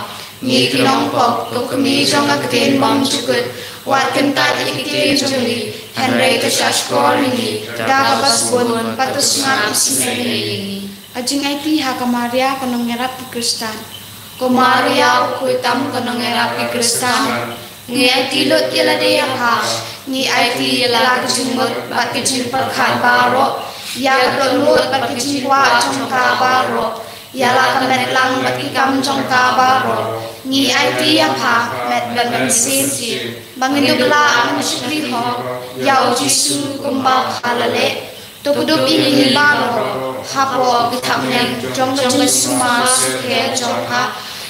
Ngi ki nongpop, ko Kmie jong ka ktien bymjukut, wat kyntait ïa ki ktien jong ngi, hynrei to shahshkor ïa ngi da kaba sbun, bad to sngap isynei ïa ngi. A jingaiti ha ka Maria, ko nongïarap ki Khristan. Ko Maria bakhuid tam, ko nongïarap ki Khristan. Ngi aiti lut ïa lade ïa pha. Ngi aiti ïa la ka jingmut bad ka jingpyrkhat baroh, ïa ka dohnud bad ka jingkwah jong ka baroh, ïa la ka met lang bad ki kam jong ka baroh. Ngi aiti ïa pha, met bad mynsiem, ba ngin dup lah ban shakri hok ïa U Jisu kumba pha la leh. To kdup ïa ngi baroh hapoh ka thapniang jong ka jingsumar sukher jong pha,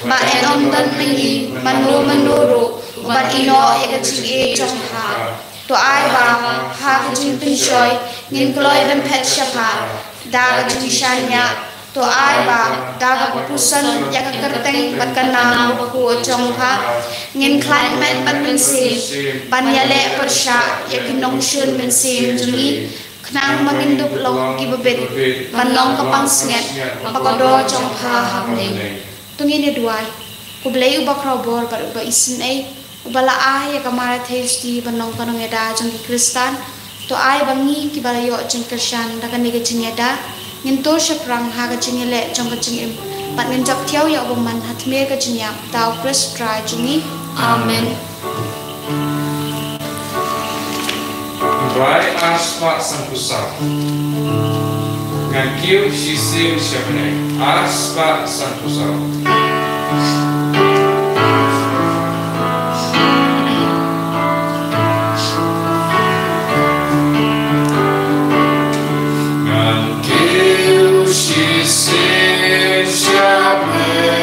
ba yn ym don ma ngi mano mano ruh uban ïehnoh ïa ka jingïeit jong pha. To ai ba ha ka jingpynshoi ngin kloi ban phet sha pha da ka jingshaniah. To ai ba da kaba pynsan ïa ka kyrteng bad ka nam bakhuid jong pha, ngin khlaiñ met bad mynsiem ban ïaleh pyrshah ïa ki nongshun mynsiem jong ngi, khnang ba ngin dup long kiba bit ban long ka pansngiat ba kordor jong pha ha bneng. To ngin ïa duwai. Ko Blei uba khraw bor bad uba isynei, uba la ai ïa ka Mother Theisotti ban long ka nongïada jong ki Khristan, to ai ba ngi kiba la ïoh jingkyrshan da kane ka jingïada ngin tur shaphrang ha ka jingïaleh jong ka jingim bad ngin jop thiaw ïa u bymman ha tmier ka jingïap da u Khrist Trai jong ngi. Amen. Duwai ar spah sanphew saw. Ngan kiew shisien sha bneng. Ar spah sanphew saw. Ngan kiew shisien sha bneng.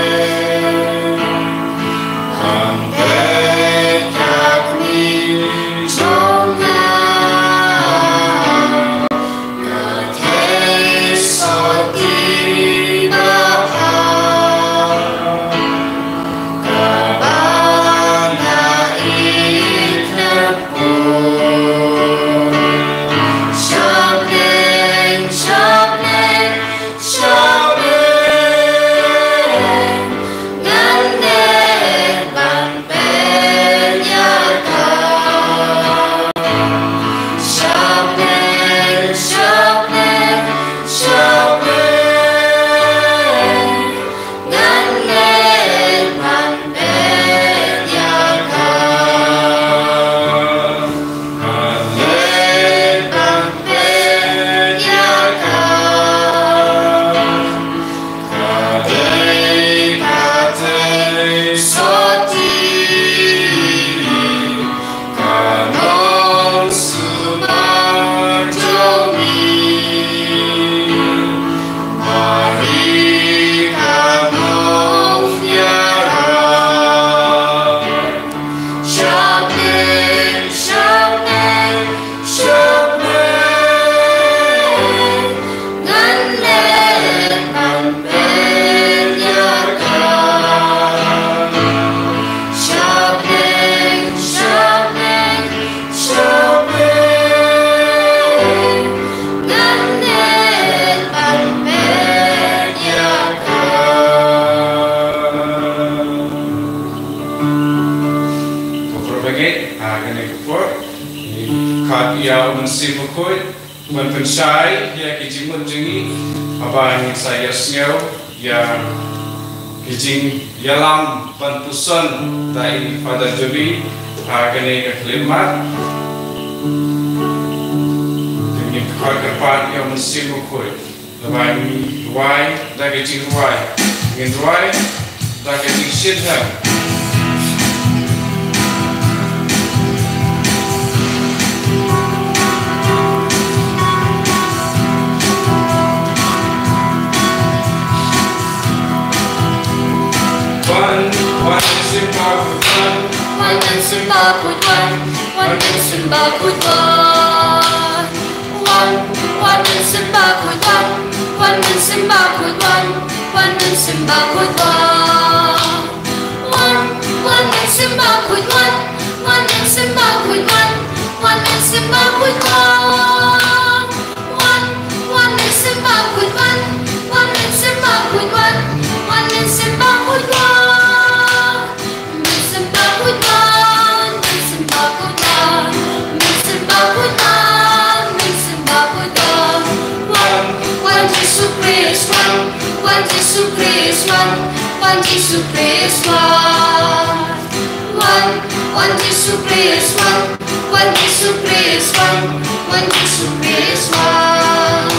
Khot ïa u Mynsiem Bakhuid ban pynshai ïa ki jingmut jong ngi, haba ngin sa ïohsngew ïa ki jingïalam ban puson da i Father Joby ha kane ka khyllipmat. Ngin khot kyrpad ïa u Mynsiem Bakhuid. Naba ngi duwai da ka jingrwai. Ngin duwai da ka jingshitom. Wan, wan Mynsiem Bakhuid wan. Wan Mynsiem Bakhuid wan. Wan Mynsiem Bakhuid wan. Wan, wan Mynsiem Bakhuid wan. Wan Mynsiem Bakhuid wan. Wan Mynsiem Bakhuid wan. Wan, wan Mynsiem Bakhuid wan. Wan Mynsiem Bakhuid wan. Wan Mynsiem Bakhuid wan. Wan, wan Mynsiem Bakhuid wan. Wan Mynsiem Bakhuid wan. Wan Mynsiem Bakhuid wan. Mynsiem Bakhuid wan, Mynsiem Bakhuid wan, Mynsiem Bakhuid wan, Mynsiem Bakhuid wan. Wan, wan Jisu Khrist wan, wan Jisu Khrist wan, wan Jisu Khrist wan. Wan, wan Jisu Khrist wan, wan Jisu Khrist wan, wan Jisu Khrist wan.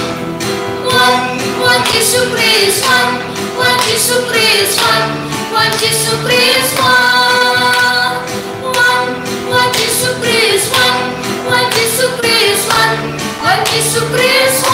Wan, wan Jisu Khrist wan, wan Jisu Khrist wan, wan Jisu Khrist wan. Wan, wan Jisu Khrist wan, wan Jisu Khrist wan, wan Jisu Khrist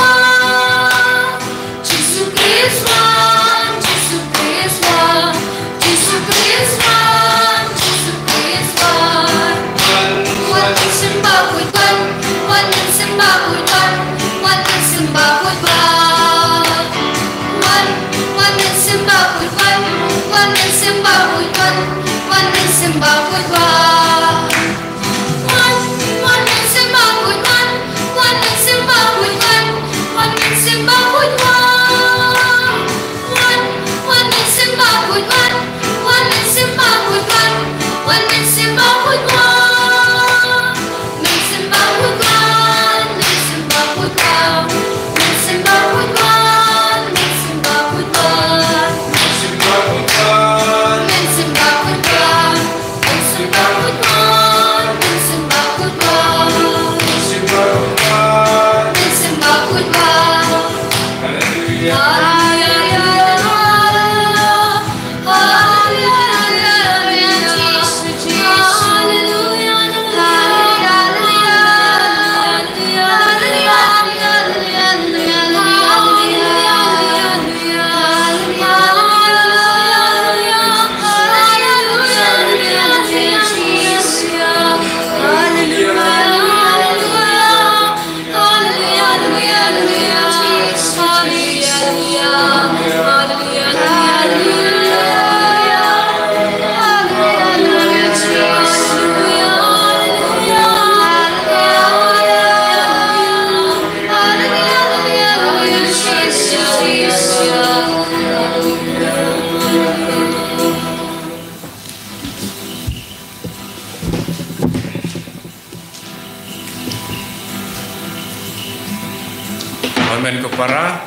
Amen ko para,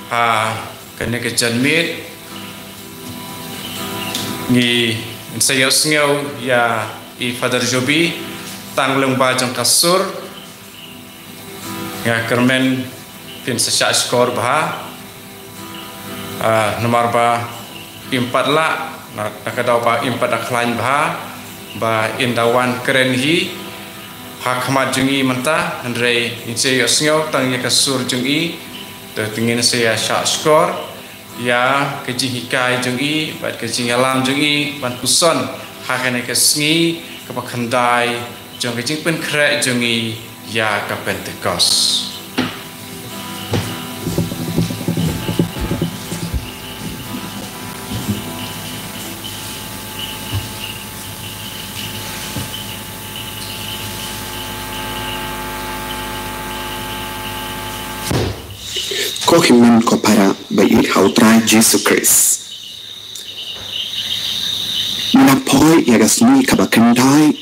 ha kane ka janmiet ngi sa ïohsngew ïa i Father Jobi tang lyngba jong ka sur. Nga kyrmen phin sa shah shkor bha. Ah, namar ba im pat lah, na, na ka daw ba im pat da khlaiñ bha, ba in da wan kren hi ha khmat jong i mynta, hynrei ngin sa ïohsngew tang ïa ka sur jong i, to ngin sa ïa shah shkor ïa ka jinghikai jong i bad ka jingïalam jong i ban puson ha kane ka sngi kaba khyndai jong ka jingpynkhreh jong i ïa ka Pentekost. Ko hynmen ko para ba ïeit ha u Trai Jisu Khrist. Ngi la poi ïa ka sngi kaba khyndai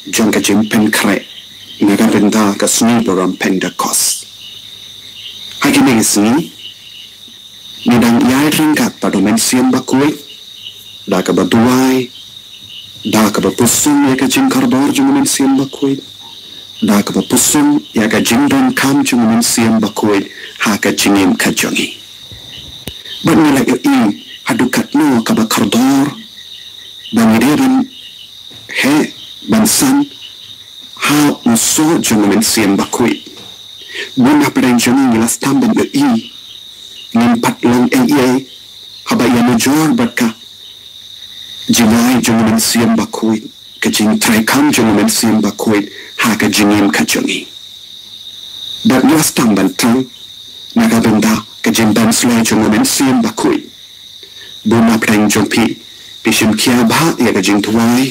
jong ka jingpynkhreh na ka bynta ka sngi burom Pentekost. Ha kine ki sngi ngi dang ïai ryngkat bad u Mynsiem Bakhuid da kaba duwai, da kaba puson ïa ka jingkordor jong u Mynsiem Bakhuid, da kaba puson ïa ka jingdonkam jong u Mynsiem Bakhuid ha ka jingim ka jong ngi. Bad ngi la ïohi haduh katno kaba kordor ba ngi dei ban heh ban san ha u soh jong u Mynsiem Bakhuid. Bun hapdeng jong ngi la sdang ban ïohi ngim pat long ei ei haba ïanujor bad ka jingai jong u Mynsiem Bakhuid, ka jingtreikam jong u Mynsiem Bakhuid ha ka jingim ka jong ngi. Bad ngi la sdang ban tang na ka bynta ka jingpynsleh jong u Mynsiem Bakhuid. Bun hapdeng jong phi, phi shim khia bha ïa ka jingduwai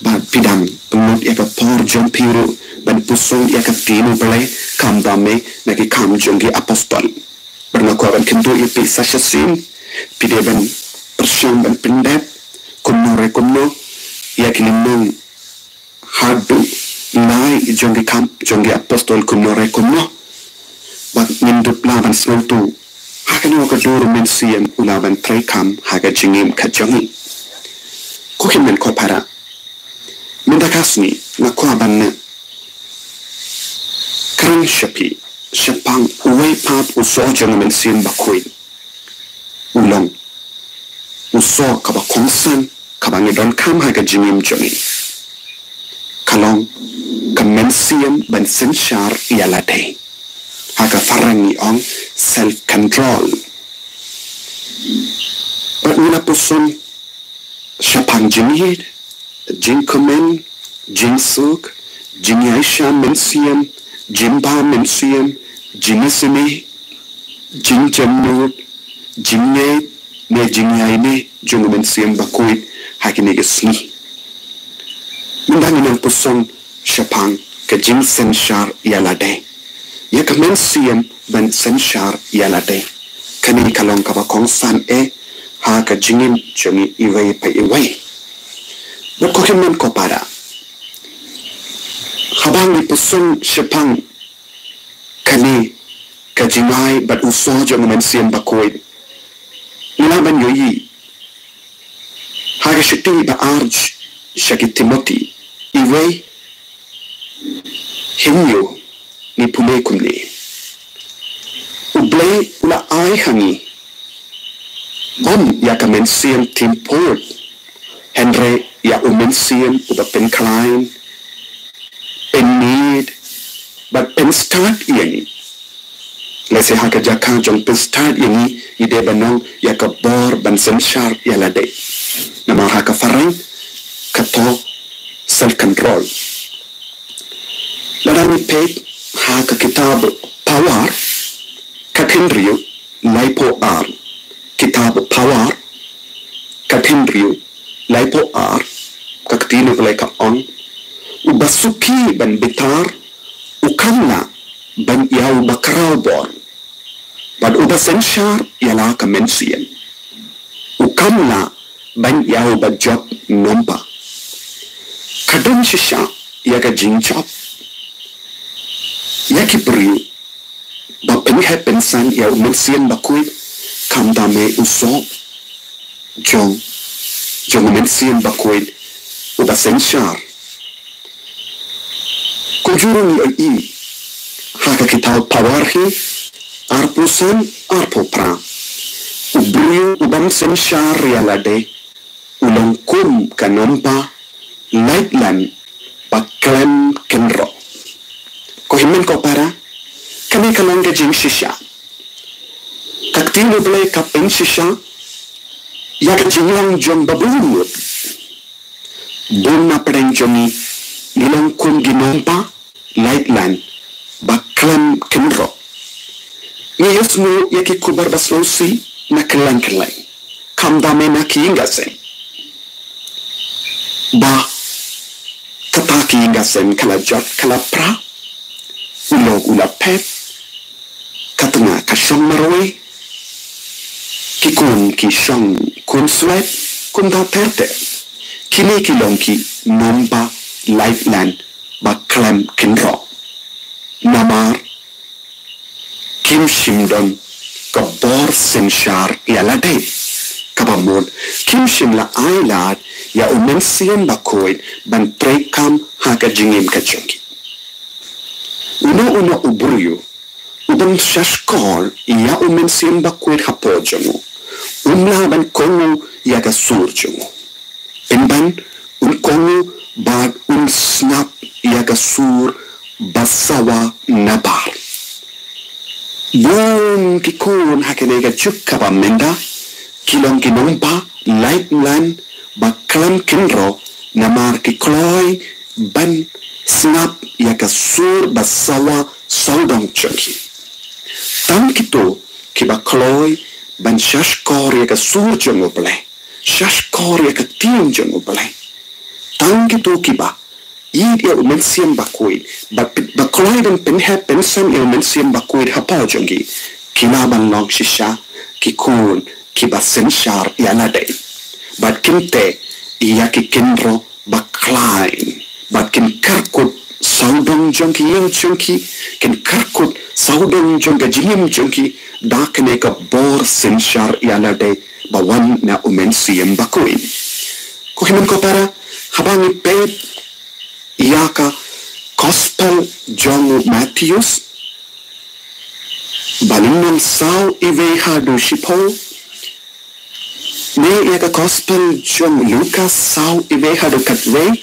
bad phi dang pynlut ïa ka por jong phi ruh ban puson ïa ka ktien U Blei, kam ba me na ki Kam jong ki Apostol. Bad nga kwah ban kyntu ïa phi sa shisien, phi dei ban pyrshang ban pyndep kumno re kumno ïa ki lynnong haduh lai jong ki Kam jong ki Apostol kumno re kumno. Bad ngin dup lah ban sngewthuh ha kano ka dur u Mynsiem u lah ban treikam ha ka jingim ka jong ngi. Ko hynmen ko para, mynta ka sngi nga kwah ban kren sha phi shaphang uwei pat u soh jong u Mynsiem Bakhuid. U long u soh kaba kongsan kaba ngi donkam ha ka jingim jong ngi. Ka long ka mynsiem ban synshar ïa lade. Ha ka phareng ngi ong self control. Bad ngi la puson shaphang jingïeit, jingkmen, jingsuk, jingïaishah mynsiem, jingbha mynsiem, jingisynei, jingjemnud, jingngeit ne jingïaineh jong u Mynsiem Bakhuid ha kine ki sngi. puson shaphang ka jingsynshar ïa lade, ïa ka mynsiem ban synshar ïa lade. Kane ka long kaba kongsan eh ha ka jingim jong ngi iwei pa iwei. Bad ko hynmen ko para, haba ngi puson shaphang kane ka jingai bad u soh jong u Mynsiem Bakhuid, ngi lah ban ïohi ha ka shithi ba ar sha ki Timothi iwei, hynñiew, ngi pule kumne: U Blei u la ai ha ngi ym ïa ka mynsiem thimpot, hynrei ïa u Mynsiem uba pynkhlaiñ, pynmih bad pynstad ïa ngi. Lehse ha ka jaka jong pynstad ïa ngi, ngi dei ban ong ïa ka bor ban synshar ïa lade. Namar ha ka phareng kato self control. Lada ngi peit ha ka kitab Pawar, ka kynriw laiphew ar. Kitab Pawar, ka kynriw laiphew ar, ka ktien U Blei ka ong: Uba suki ban bitar u kam lah ban ïa uba khraw bor, bad uba synshar ïa la ka mynsiem u kam lah ban ïa uba jop nongpa. Ka don shisha ïa ka jingjop ïa ki briew ba pynheh pynsan ïa u Mynsiem Bakhuid, khamtam eh u soh jong, jong u Mynsiem Bakhuid uba synshar. Kumjuh ruh ngi ïohi ha ka kitab Pawar hi, arphew san, arphew phra: U briew u bym synshar ïa lade u long kum ka nongpa laitlan ba khlem kynroh. Ko hynmen ko para, kane ka long ka jingshisha. Ka ktien U Blei ka pynshisha ïa ka jinglong jong ba bun ngut. Bun na pdeng jong ngi, ngi long kum ki nongpa laitlan ba khlem kynroh. Ngi ïohsngew ïa ki khubor ba sngewsih na kylleng kylleng, khamtam eh na ki ïing ki sem, ba kata ka ïing ka sem ka la jot ka la pra, u lok u la phet, ka tnga ka shong marwei, ki khun ki shong khun swet. Kumta ter ter, kine ki long ki nongpa laitlan ba khlem kynroh. Namar kim shym don ka bor synshar ïa lade. Kaba mut, kim shym la ai lad ïa u Mynsiem Bakhuid ban treikam ha ka jingim ka jong ki. Uno uno u briew u bym shahshkor ïa u Mynsiem Bakhuid hapoh jong u, um lah ban kohnguh ïa ka sur jong u. Pynban un kohnguh bad un sngap ïa ka sur ba sawa nabar. Bun ki khun ha kane ka juk kaba mynta ki long ki nongpa laitlan ba khlem kynroh, namar ki kloi ban sngap ïa ka sur ba sawa sawdong jong ki. Tang kito kiba kloi ban shahshkor ïa ka sur jong U Blei, shahshkor ïa ka ktien jong U Blei. Tang kito kiba ïeit ïa u Mynsiem Bakhuid, ba, ba kloi ban pynheh pynsan ïa u Mynsiem Bakhuid hapoh jong ki, ki lah ban long shisha ki khun kiba synshar ïa lade. Bad kin teh ïa ki kynroh ba khlaiñ, bad kin kyrkut sawdong jong ki ïing jong ki, kin kyrkut sawdong jong ka jingim jong ki da kane ka bor synshar ïa lade ba wan na u Mynsiem Bakhuid. Ko hynmen ko para, haba ngi peit ïa ka Gospel jong u Mathaios, ba lynnong saw, iwei haduh shiphew, ne ïa ka Gospel jong u Lukas saw, iwei haduh khatwei,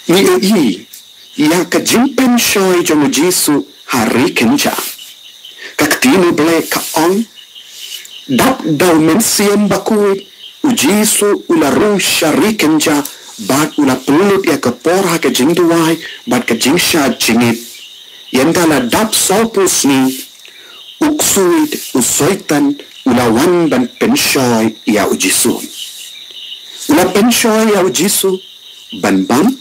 ngi ïohi ïa ka jingpynshoi jong u Jisu ha ri kynja. Ka ktien U Blei ka ong, dap da u Mynsiem Bakhuid, u Jisu u la rung sha ri kynja, bad u la pynlut ïa ka por ha ka jingduwai bad ka jingshad jingit. Ynda la dap sawphew sngi, u ksuid, u Soitan, u la wan ban pynshoi ïa u Jisu. U la pynshoi ïa u Jisu ban bam,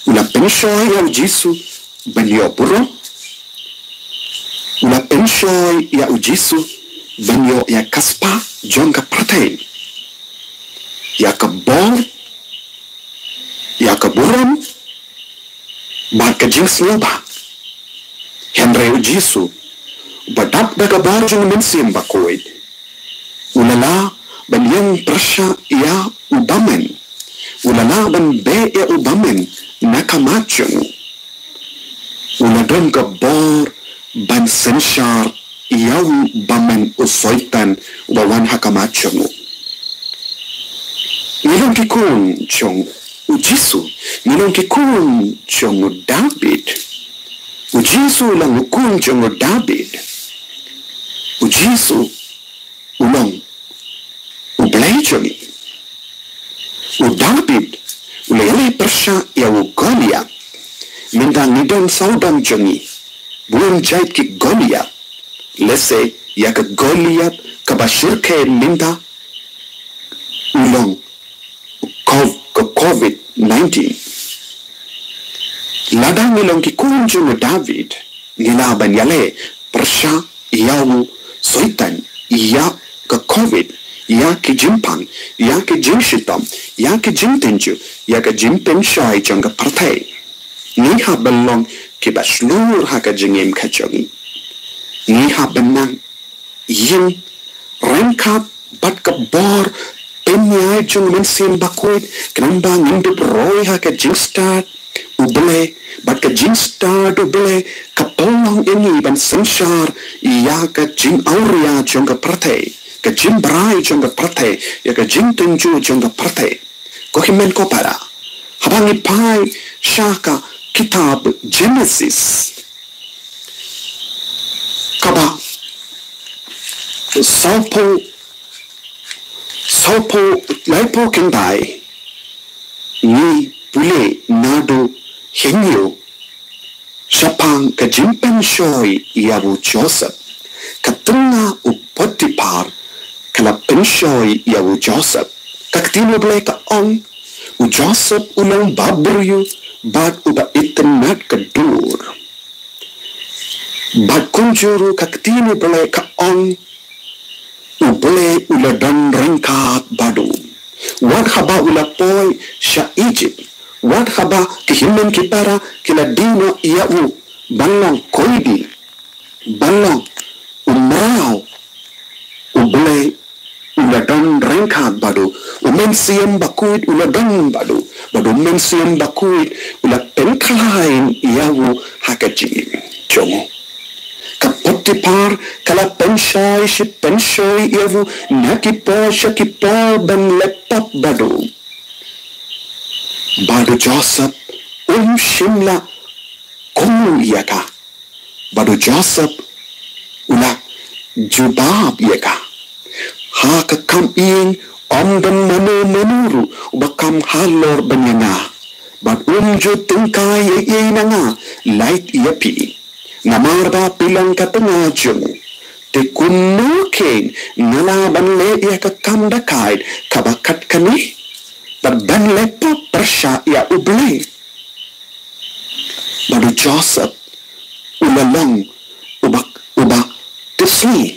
U la pynshoi ïa u Jisu ban ïoh burom. U la pynshoi ïa u Jisu ban ïoh ïa ka spah jong ka pyrthei, ïa ka bor, ïa ka burom bad ka jingsngewbha. Hynrei u Jisu, ba dap da ka bor jong u Mynsiem Bakhuid, u la lah ban ïeng pyrshah ïa u bymman. U la lah ban beh ïa u bymman na ka mat jong u. U la don ka bor ban synshar ïa u bymman u Soitan uba wan ha ka mat jong u. Ngi long ki khun jong u Jisu, ngi long ki khun jong u David. U Jisu u long u khun jong u David. U Jisu u long u Blei jong ngi. U David u la ïaleh pyrshah ïa u Goliath. Mynta ngi don sawdong jong ngi bun jait ki Goliath. Lehse ïa ka Goliath kaba shyrkhei mynta u long ka, ka covid nineteen. Lada ngi long ki khun jong u David, ngi lah ban ïaleh pyrshah ïa u Soitan, ïa ka covid, ïa ki jingpang, ïa ki jingshitom, ïa ki jingtynjuh, ïa ka jingpynshoi jong ka pyrthei. Ngi hap ban long kiba shlur ha ka jingim ka jong ngi. Ngi hap ban nang ïeng ryngkat bad ka bor pynïaid jong u Mynsiem Bakhuid, khnang ba ngin dup roi ha ka jingstad u Blei, bad ka jingstad u Blei ka pynlong ïa ngi ban synshar ïa ka jingawria jong ka pyrthei, ka jingbrai jong ka pyrthei, ïa ka jingtynjuh jong ka pyrthei. Ko hynmen ko para, haba ngi phai sha ka kitab Genesis, kaba sawphew, sawphew, laiphew khyndai, ngi pule naduh hynñiew shaphang ka jingpynshoi ïa u Joseph. Ka tnga u Potiphar ka la pynshoi ïa u Joseph. Ka ktien u Blei ka ong, u Joseph u long babriew bad uba itynnad ka dur. Bad kumjuh ruh ka ktien u Blei ka ong, u Blei u la don ryngkat bad u. Wat haba u la poi sha Egypt, wat haba ki hynmen ki para ki la die noh ïa u ban long koidi, ban long u mraw, u Blei u la don ryngkat bad u, u Mynsiem Bakhuid u la don bad u, bad u Mynsiem Bakhuid u la pynkhlaiñ ïa u ha ka jingim jong u. Ka Potiphar ka la pynshoi shi pynshoi ïa u na ki por sha ki por ban leh pap bad u. Bad u Joseph um shym la kohnguh ïa ka. Bad u Joseph u la jubab ïa ka, ha ka kam ïing ym don mano mano ruh uba kam halor ban ïa nga. Bad um ju tyngkai ei ei na nga lait ïa phi, namar ba phi long ka tnga jong u. Te kumno kein nga lah ban leh ïa ka kam da kait kaba kat kane, bad ban leh pap pyrshah ïa U Blei? Bad u Joseph u la long uba, uba tipsngi,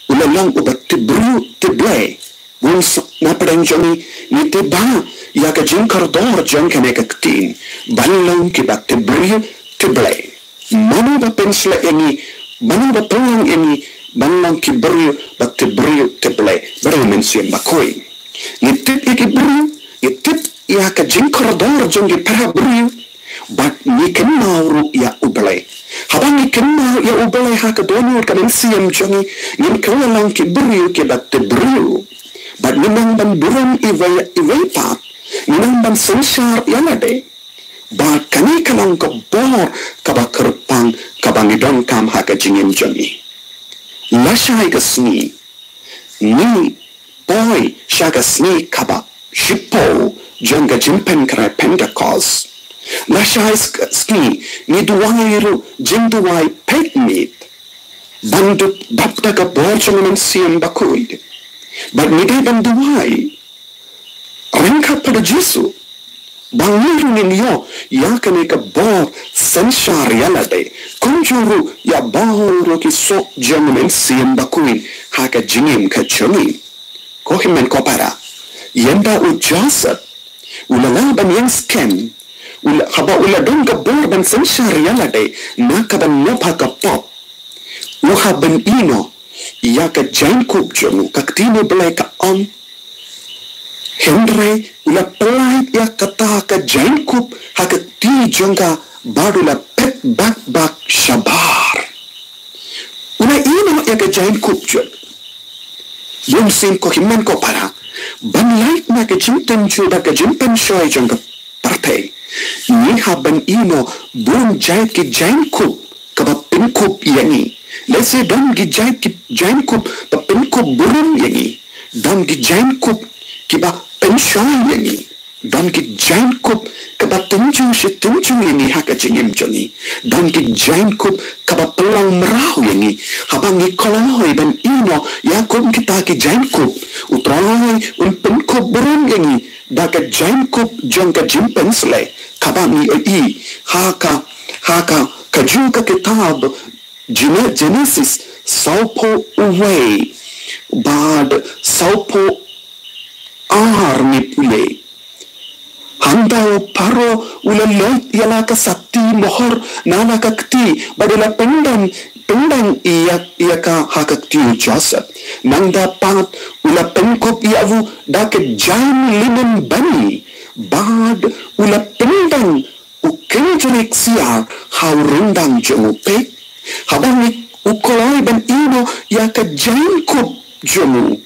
u la long uba tipbriew tipblei. Bun sngewbha na pdeng jong ngi, ngi tip ba ïa ka jingkordor jong kane ka ktien, ban long kiba tipbriew tipblei. Mano ba pynsleh ïa ngi, mano ba pynlong ïa ngi ban long ki briew ba tipbriew tipblei? Ba dei u Mynsiem Bakhuid. Ngi tip ïa ki briew, ngi tip ïa ka jingkordor jong ki para briew, bad ngi kynmaw ruh ïa U Blei. Haba ngi kynmaw ïa U Blei ha ka dohnud ka mynsiem jong ngi, ngin kylla long ki briew kiba tipbriew. Bad ngin nang ban burom iwei ïa iwei pat, ngin nang ban synshar ïa lade. Bad kane ka long ka bor kaba kyrpang kaba ngi donkam ha ka jingim jong ngi. Lashai ka sngi ngi poi sha ka sngi kaba shiphew jong ka jingpynkhreh Pentecost. Lashai ka sngi ngi duwai ruh jingduwai peit miet ban dap da ka bor jong u Mynsiem Bakhuid. Bad ngi dei ban duwai ryngkat bad u Jisu. Ba ngi ruh ngin ïoh ïa kane ka bor synshar ïa lade, kumjuh ruh ïa baroh ki soh jong u Mynsiem Bakhuid ha ka jingim ka jong ngi. Ko hynmen ko para, ynda u Joseph u la lah ban ïeng skhem, u la, haba u la don ka bor ban synshar ïa lade na ka ban ngop ha ka pop, u hap ban ïehnoh ïa ka jaiñkup jong u. Ka ktien U Blei ka ong, hynrei u la pyllait ïa kata ka jaiñkup ha ka kti jong ka bad u la pet bak bak shabar. U la ïehnoh ïa ka jaiñkup jong u. Bun sien ko hynmen ko para, ban lait na ka jingtynjuh bad ka jingpynshoi jong ka pyrthei, ngi hap ban ïehnoh bun jait ki jaiñkup kaba pynkup ïa ngi. Lehse don ki jait ki jaiñkup ba pynkup burom ïa ngi. Don ki jaiñkup kiba pynshoi ïa ngi. Don ki jaiñkup kaba tynjuh shi tynjuh ïa ngi ha ka jingim jong ngi. Don ki jaiñkup kaba pynlong mraw ïa ngi. Haba ngi kloi ban ïehnoh ïa kum kita ki jaiñkup, U Trai un pynkup burom ïa ngi da ka jaiñkup jong ka jingpynsleh, kaba ngi ïohi ha ka, ha ka, kajuh ka kitab Gene-, Genesis sawphew wei bad sawphew ar, ngi pule. Hangta u Pharaoh u la loit ïa la ka sati mohor na la ka kti, bad u la pyndeng, pyndeng ïa, ïa ka ha ka kti u Joseph. Nangta pat u la pynkup ïa u da ka jain linen bani, bad u la pyndeng u kynjri ksiar ha u ryndang jong u. Peit, haba ngi, u kloi ban ïehnoh ïa ka jaiñkup jong u,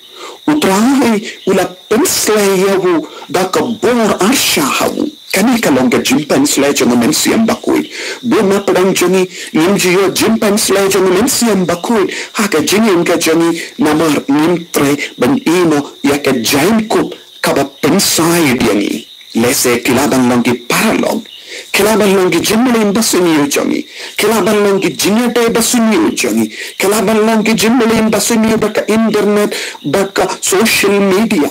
U Trai u la pynsleh ïa u da ka bor arsha ha u. Kane ka long ka jingpynsleh jong u Mynsiem Bakhuid. Bun na pdeng jong ngi ngim ju ïoh jingpynsleh jong u Mynsiem Bakhuid ha ka jingim ka jong ngi, namar ngim treh ban ïehnoh ïa ka jaiñkup kaba pynshoi ïa ngi. Lehse ki lah ban long ki paralok, ki lah ban long ki jingmlien ba sniew jong ngi, ki lah ban long ki jingïadei ba sniew jong ngi, ki lah ban long ki jingmlien ba sniew bad ka internet, bad ka social media.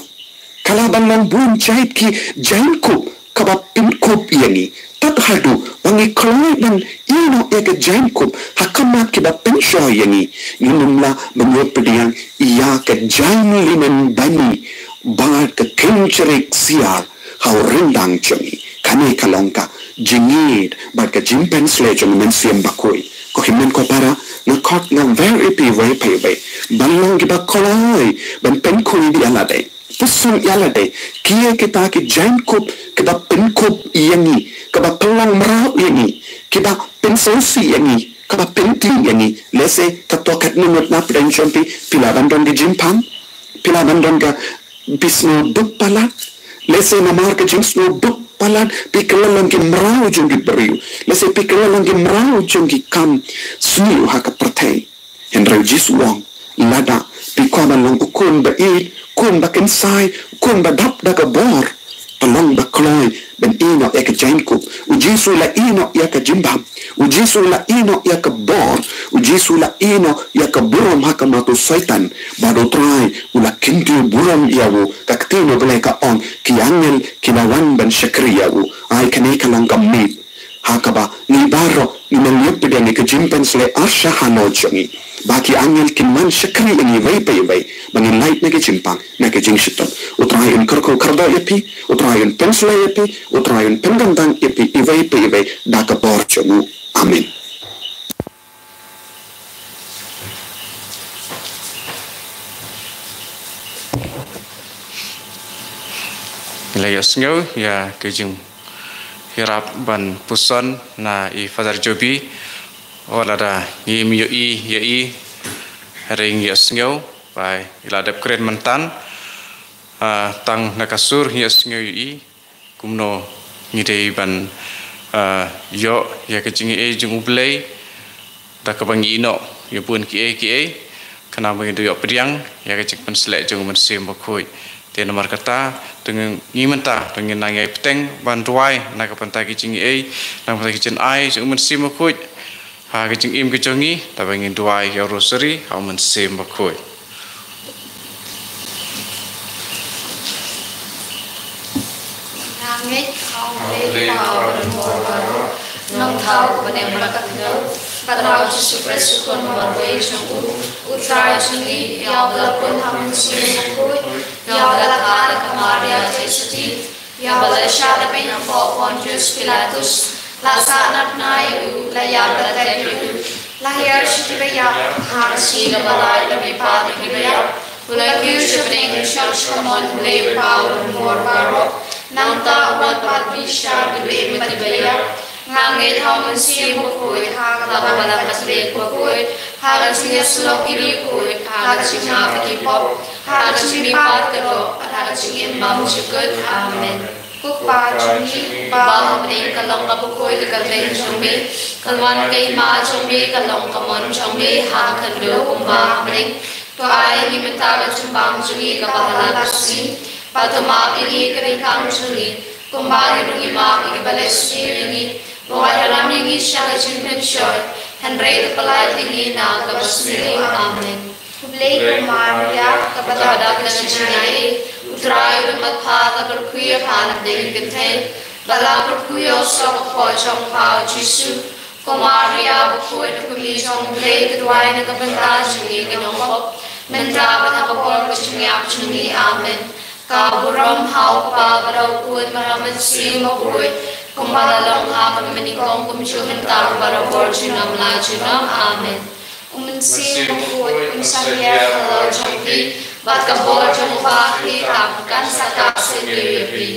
Ka lah ban long bun jait ki jaiñkup kaba pynkup ïa ngi. Tad haduh ba ngi kloi ban ïehnoh ïa ka jaiñkup ha khmat kiba pynshoi ïa ngi, ngim lah ban ïoh pdiang ïa ka jain linen bani bad ka kynjri ksiar ha u ryndang jong ngi. Kane ka long ka jingïeit bad ka jingpynsleh jong u Mynsiem Bakhuid. Ko hynmen ko para, nga khot, nga wer ïa phi iwei pa iwei ban long kiba kloi ban pynkhuid ïa lade, pyrshang ïa lade, ki ïa kita ki jaiñkup kiba pynkup ïa ngi, kiba pynlong mraw ïa ngi, kiba pynsngewsih ïa ngi, kiba pyntieng ïa ngi. Lehse kato katne ngut na pdeng jong phi, phi lah ban don ki jingpang, phi lah ban don ka, phi sngew duk palat. Lehse namar ka jingsngew duk palat phi kylla long ki mraw jong ki briew. Lehse phi kylla long ki mraw jong ki kam sniew ha ka pyrthei. Hynrei u Jisu u ong, lada phi kwah ban long u khun ba ïeit, khun ba kynsai, khun ba dap da ka bor, to long ba kloi ban ïehnoh ïa ka jaiñkup. U Jisu u la ïehnoh ïa ka jingbam. U Jisu u la ïehnoh ïa ka bor. U Jisu u la ïehnoh ïa ka burom ha khmat u Soitan. Bad U Trai u la kyntiew burom ïa u. Ka ktien U Blei ka ong, ki angel ki la wan ban shakri ïa u. Ai, kane ka long ka miet ha kaba ngi baroh ngin ïoh pdiang ïa ka jingpynsleh arsha halor jong ngi, ba ki angel kin wan shakri ïa ngi iwei pa iwei ba ngin lait na ka jingpang, na ka jingshitom. U Trai un kyrkhu kyrdoh ïa phi, U Trai un pynsleh ïa phi, U Trai un pynkyntang ïa phi iwei pa iwei da ka bor jong u. Amen. Ngi la ïohsngew ïa ka jingïarap ban puson na i Father Jobi. Wat lada ngim ïohi ïa i, hynrei ngi ïohsngew ba i la dep kren mynta. Ah, tang na ka sur ngi ïohsngew ïa i. Kumno ngi dei ban, ah, ïoh ïa ka jingaiei jong U Blei da kaba ngi ïehnoh ïa bun kiei kiei, khnang ba ngin ïoh pdiang ïa ka jingpynsleh jong U Mynsiem Bakhuid. Te namar kata, to ngin, ngi mynta to ngin nang ïai bteng ban duwai na ka bynta ka jingaiei, na ka bynta ka jingai jong U Mynsiem Bakhuid ha ka jingim ka jong ngi, da ba ngin duwai ïa u Rosary ha U Mynsiem Bakhuid. Hau Blei Kpa Barabor baroh, nongthaw uba neng bad ka khyndew, bad ha u Jisu Khrist u Khun marwei jong u, u Trai jong ngi, ïa uba la pun ha u Mynsiem Bakhuid, ïa uba la kha da ka Maria Theisotti, ïa uba la shah da beiñ hapoh Pontius Pilatus, la sah na bnai ïa u, la ïap la tep ïa u, la hiar sha kiba ïap, ha ka sngi kaba lai la mihpat na kiba ïap, u la kiew sha bneng, u shong sha ka mon U Blei Uba u don bor baroh. Nangta u wan pat bishar kiba im bad kiba ïap. Nga ngeit ha u Mynsiem Bakhuid, ha ka lama bad ka Katholik bakhuid, ha ka jingïasyllok ïa ki riewkhuid, ha ka jingmap ïa ki pop, ha ka jingmihpat ka doh, bad ha ka jingim bymjukut. Amen. Ko Kpa jong ngi uba ha bneng, ka long kaba khuid ïa ka kyrteng jong me, kan wan ka hima jong me, kan long ka mon jong me, ha ka khyndew kumba ha bneng. To ai ïa ngi mynta ka jingbam jong ngi kaba ha la ka sngi, bad to map ïa ngi ki ryngkang jong ngi, kumba ngi ruh ngi map ïa kiba leh sniew ïa ngi. Wat ïalam ïa ngi sha ka jingpynshoi, hynrei to pyllait ïa ngi na kaba sniew. Amen. Khublei ko Maria, kaba dap da ka jingaiei, u Trai u don bad pha, la kyrkhu ïa pha na pdeng ki kynthei, bad la kyrkhu ïa u soh ka kpoh jong pha u Jisu. Ko Maria bakhuid, ko kmie jong U Blei, to duwai na ka bynta jong ngi ki nongpop, mynta bad ha ka por ka jingïap jong ngi. Amen. Ka burom ha u Kpa bad ha u Khun bad ha u Mynsiem Bakhuid, kumba la long ha kaba nyngkong, kumjuh mynta, barabor junom la junom. Amen. U Mynsiem Bakhuid un sa hiar halor jong phi, bad ka bor jong u Kpa ha khlieh tam kan sa kah sniew ïa phi.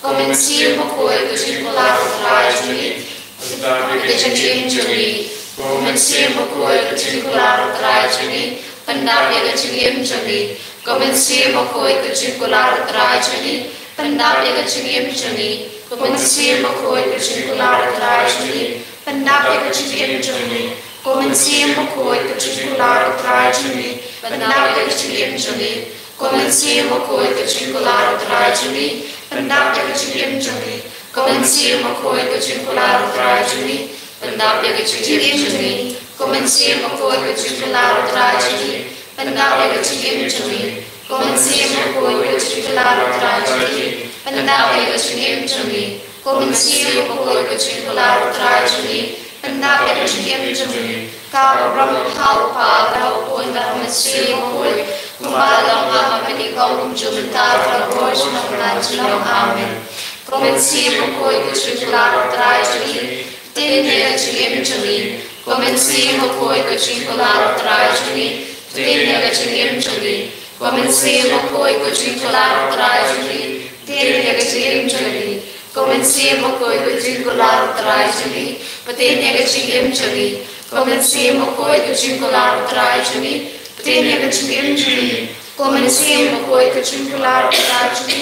Ko Mynsiem Bakhuid, ko jingkular u Trai jong ngi, pyndap ïa ka jingim jong ngi. Ko Mynsiem Bakhuid, ko jingkular u Trai jong ngi, pyndap ïa ka jingim jong ngi. Ko Mynsiem Bakhuid, ko jingkular u Trai jong ngi, pyndap ïa ka jingim jong ngi. Ko Mynsiem Bakhuid, ko jingkular u Trai jong ngi, pyndap ïa ka jingim jong ngi. Ko Mynsiem Bakhuid, ko jingkular u Trai jong ngi, pyndap ïa ka jingim jong ngi. Ko Mynsiem Bakhuid, ko jingkular u Trai jong ngi, pyndap ïa ka jingim jong ngi. Ko Mynsiem Bakhuid, ko jingkular u Trai jong ngi, pyndap ïa ka jingim jong ngi. Ko Mynsiem Bakhuid, ko jingkular u Trai jong ngi, pyndap ïa ka jingim jong ngi. Ko Mynsiem Bakhuid, ko jingkular u Trai jong ngi, pyndap ïa ka jingim jong ngi. Ko Mynsiem Bakhuid, ko jingkular u Trai jong ngi, pyndap ïa ka jingim jong ngi. Ka burom ha u Kpa, ha u Khun, ha u Mynsiem Bakhuid, kumba la long ha kaba nyngkong, kumjuh mynta, barabor junom la junom. Amen. Ko Mynsiem Bakhuid, ko jingkular u Trai jong ngi, pyndap ïa ka jingim jong ngi. Ko Mynsiem Bakhuid, ko jingkular u Trai jong ngi, pyndap ïa ka jingim jong ngi. Ko Mynsiem Bakhuid, ko jingkular u Trai jong ngi, pyndap ïa ka jingim jong ngi. Ko Mynsiem Bakhuid, ko jingkular u Trai jong ngi, pyndap ïa ka jingim jong ngi. Ko Mynsiem Bakhuid, ko jingkular u Trai jong ngi, pyndap ïa ka jingim jong ngi. Ko Mynsiem Bakhuid, ko jingkular u Trai jong ngi,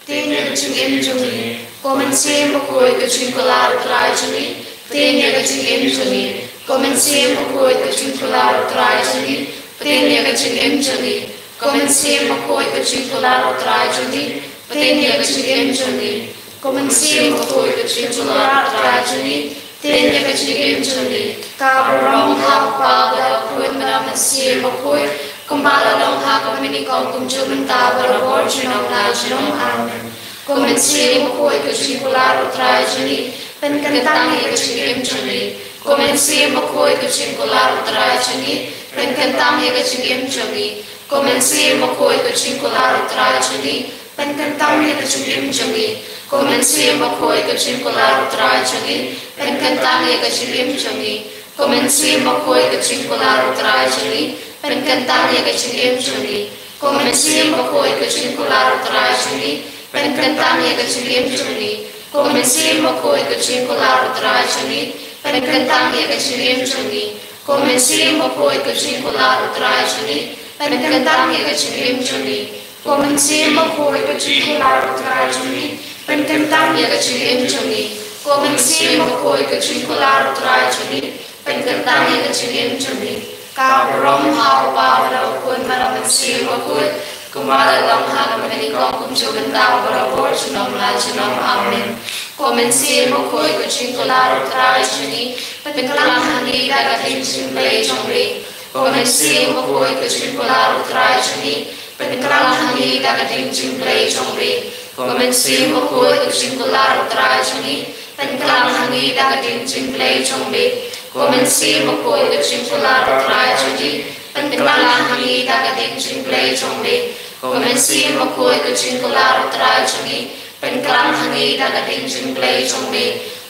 pyndap ïa ka jingim jong ngi. Ko Mynsiem Bakhuid, ko jingkular u Trai jong ngi, pyndap ïa ka jingim jong ngi. Ko Mynsiem Bakhuid, ko jingkular u Trai jong ngi, pyndap ïa ka jingim jong ngi. Ko Mynsiem Bakhuid, ko jingkular u Trai jong ngi, pyndap ïa ka jingim jong ngi. Ko Mynsiem Bakhuid, ko jingkular u Trai jong ngi, pyndap ïa ka jingim jong ngi. Ka burom ha u Kpa, ha u Khun, ha u Mynsiem Bakhuid, kumba la long ha kaba nyngkong, kumjuh mynta, barabor junom la junom. Amen. Ko Mynsiem Bakhuid, ko jingkular u Trai jong ngi, pynkyntang ïa ka jingim jong ngi. Ko Mynsiem Bakhuid, ko jingkular u Trai jong ngi, pynkyntang ïa ka jingim jong ngi. Ko Mynsiem Bakhuid, ko jingkular u Trai jong ngi, pynkyntang ïa ka jingim jong ngi. Ko Mynsiem Bakhuid, ko jingkular u Trai jong ngi, pynkyntang ïa ka jingim jong ngi. Ko Mynsiem Bakhuid, ko jingkular u Trai jong ngi, pynkyntang ïa ka jingim jong ngi. Ko Mynsiem Bakhuid, ko jingkular u Trai jong ngi, pynkyntang ïa ka jingim jong ngi. Ko Mynsiem Bakhuid, ko jingkular u Trai jong ngi, pynkyntang ïa ka jingim jong ngi. Ko Mynsiem Bakhuid, ko jingkular u Trai jong ngi, pynkyntang ïa ka jingim jong ngi. Ko Mynsiem Bakhuid, ko jingkular u Trai jong ngi, pynkyntang ïa ka jingim jong ngi. Ko Mynsiem Bakhuid, ko jingkular u Trai jong ngi, pynkyntang ïa ka jingim jong ngi. Ka burom ha u Kpa, ha u Khun, ha u Mynsiem Bakhuid, kumba la long ha kaba nyngkong, kumjuh mynta, barabor junom la junom. Amen. Ko Mynsiem Bakhuid, ko jingkular u Trai jong ngi, pynkhlaiñ ha ngi da ka ding jingblei jong me. Ko Mynsiem Bakhuid, ko jingkular u Trai jong ngi, pynkhlaiñ ha ngi da ka ding jingblei jong me. Ko Ko Mynsiem Bakhuid, ka jingkular U Trai jong ngi, pynklam ha ngi da ka ding jingblei jong me. Ko Mynsiem Bakhuid, ka jingkular U Trai jong ngi, pynklam ha ngi da ka ding jingblei jong me. Ko Mynsiem Bakhuid, ka jingkular U Trai jong ngi, pynklam ha ngi da ka ding jingblei jong me.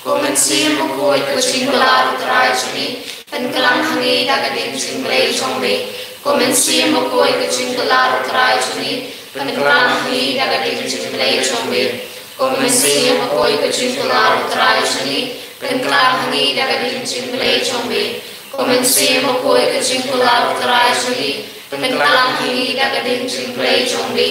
Ko Mynsiem Bakhuid, ka jingkular U Trai jong ngi, pynklam ha ngi da ka ding jingblei jong me. Ko Mynsiem Bakhuid, ka jingkular U Trai jong ngi, pynklam ha ngi da ka ding jingblei jong me. Ko Mynsiem Bakhuid, ka jingkular U Trai jong ngi, pynklam ha ngi da ka ding jingblei jong me. Ko Mynsiem Bakhuid, ka jingkular U Trai jong ngi, pynklam ha ngi da ka ding jingblei jong me.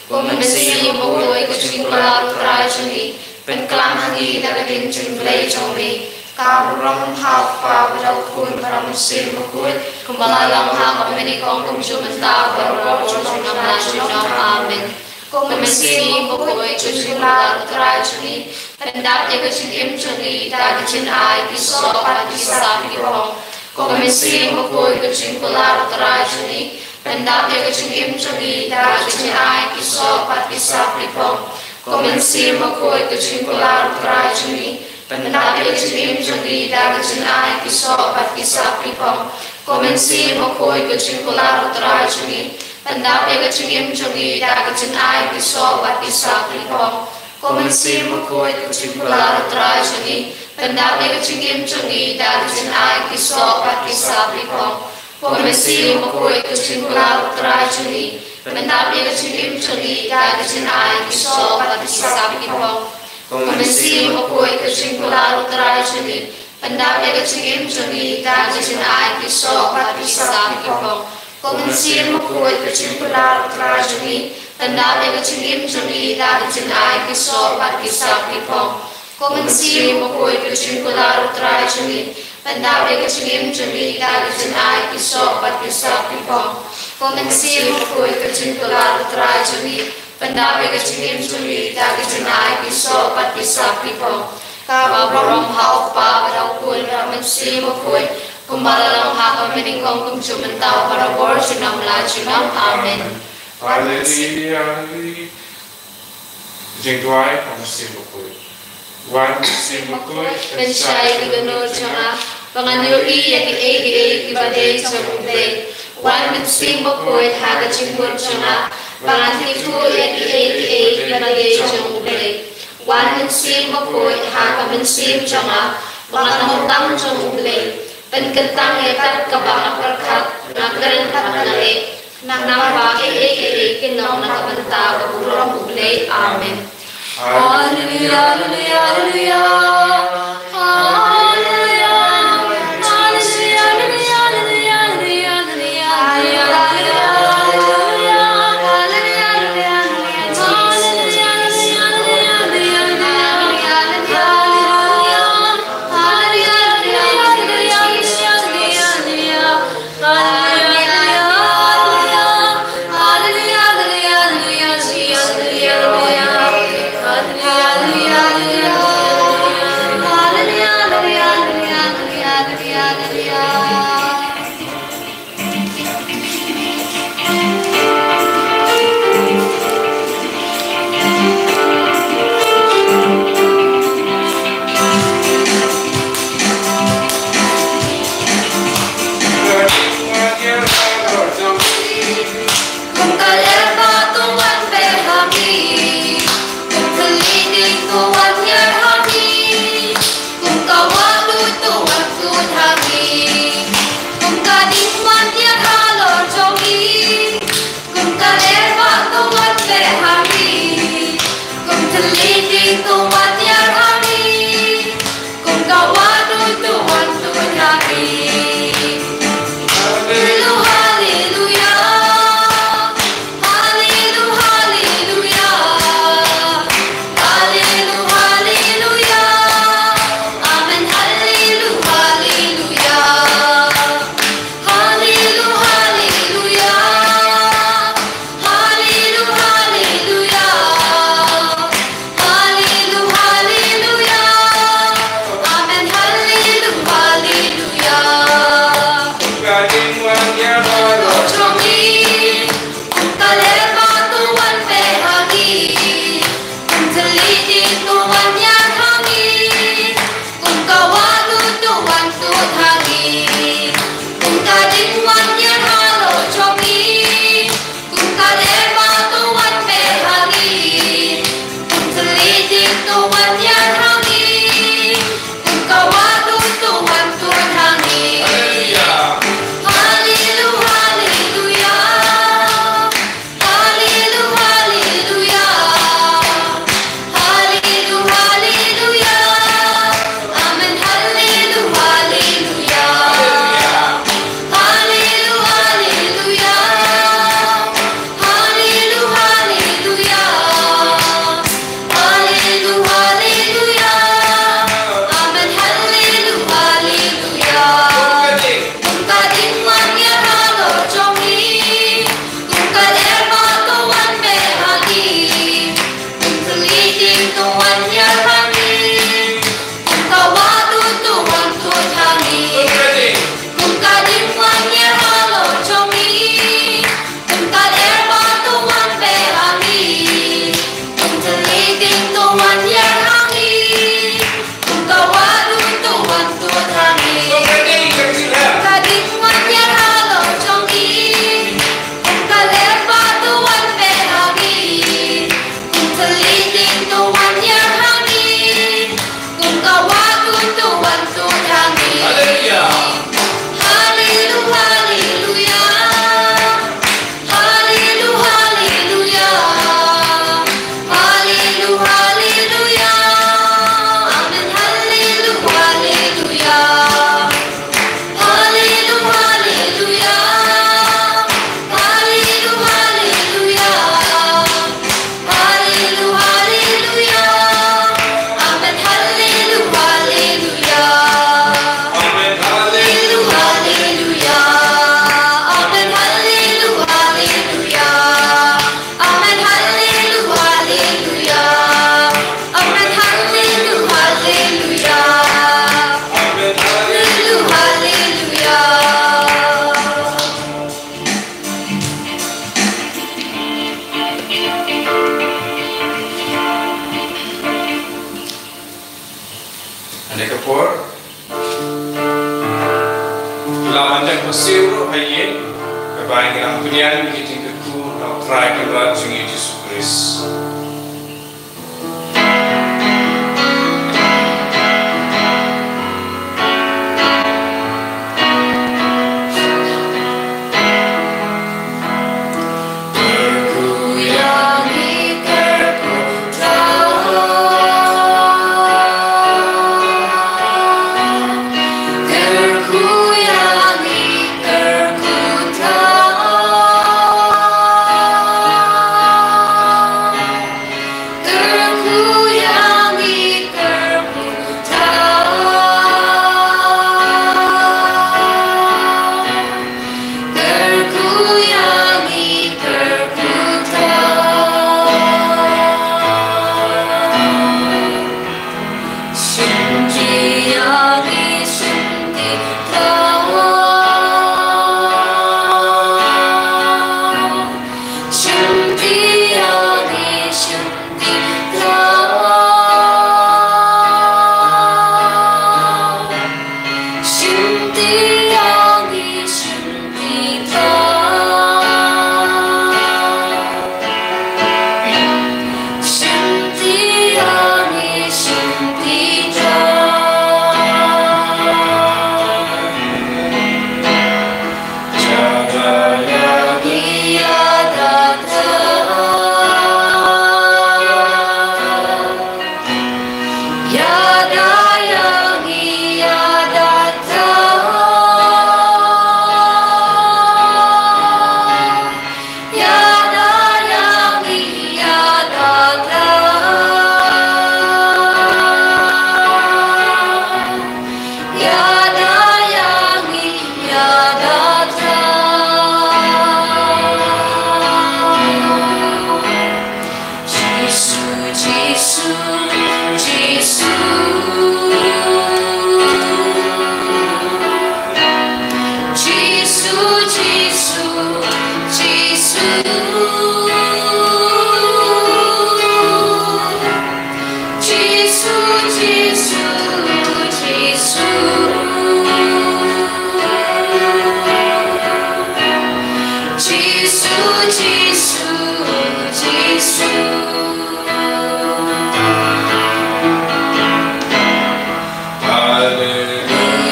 Ko Mynsiem Bakhuid, ka jingkular U Trai jong ngi, pynklam ha ngi da ka ding jingblei jong me. Ka burom ha U Kpa, bad ha U Khun, bad ha U Mynsiem Bakhuid, kumba la long ha ka mynnyngkong, kumjuh mynta, barabor, junom la junom. Amen. Ko Mynsiem Bakhuid, ka jingkular U Trai jong ngi, pyndap ïa ka jingim jong ngi da ka jingai ki soh bad ki sap ki phong. Ko Mynsiem Bakhuid, ka jingkular U Trai jong ngi, pyndap ïa ka jingim jong ngi da ka jingai ki soh bad ki sap ki phong. Ko Mynsiem Bakhuid, ka jingkular U Trai jong ngi, pyndap ïa ka jingim jong ngi da ka jingai ki soh bad ki sap ki phong. Ko Mynsiem Bakhuid, ka jingkular U Trai jong ngi, pyndap ïa ka jingim jong ngi da ka jingai ki soh bad ki sap ki phong. Ko Mynsiem Bakhuid, ka jingkular U Trai jong ngi, pyndap ïa ka jingim jong ngi da ka jingai ki soh bad ki sap ki phong. Ko Mynsiem Bakhuid, ka jingkular U Trai jong ngi, pyndap ïa ka jingim jong ngi da ka jingai ki soh bad ki sap ki phong. Ko Mynsiem Bakhuid, ka jingkular U Trai jong ngi, pyndap ïa ka jingim jong ngi da ka jingai ki soh bad ki sap ki phong. Ko Mynsiem Bakhuid, ka jingkular U Trai jong ngi, pyndap ïa ka jingim jong ngi da ka jingai ki soh bad ki sap ki phong. Ko Mynsiem Bakhuid, ka jingkular U Trai jong ngi, pyndap ïa ka jingim jong ngi da ka jingai ki soh bad ki sap ki phong. Ko Mynsiem Bakhuid, ka jingkular U Trai jong ngi, pyndap ïa ka jingim jong ngi da ka jingai ki soh bad ki sap ki phong. Ka burom ha U Kpa, bad ha U Khun, bad ha U Mynsiem Bakhuid, kumba la long ha ka mynnyngkong, kumjuh mynta, barabor, junom la junom. Amen. Haleluya, haleluya. Jingduwai ha U Mynsiem Bakhuid. Wan Mynsiem Bakhuid, pynshai ïa ki dohnud jong nga, ba ngan ïohi ïa kiei kiei kiba dei jong U Blei. Wan Mynsiem Bakhuid, ha ka jingmut jong nga, ba ngan kyntu ïa kiei kiei kiba dei jong U Blei. Wan Mynsiem Bakhuid, ha ka mynsiem jong nga, ba ngan long tang jong U Blei. Pynkyntang ïa kat kaba nga pyrkhat, nga kren bad nga leh, namar ba kiei kiei kin long na ka bynta ka burom U Blei. Amen. Haleluya, haleluya, haleluya. Haleluya, haleluya, haleluya. Kane ka por la ban dep pasiew ruh ha ïing, kaba ngi nang pynïaid ïa ki jingkyrkhu na U Trai Kynrad jong ngi Jisu Khrist.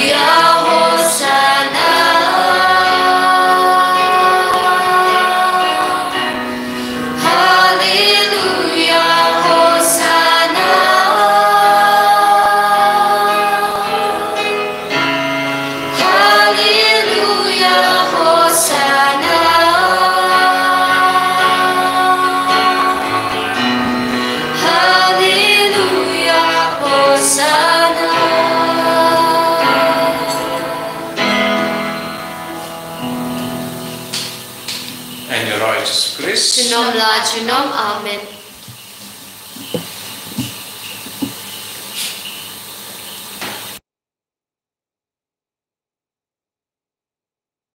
Ïa u Jisu Khrist. Junom la junom. Amen.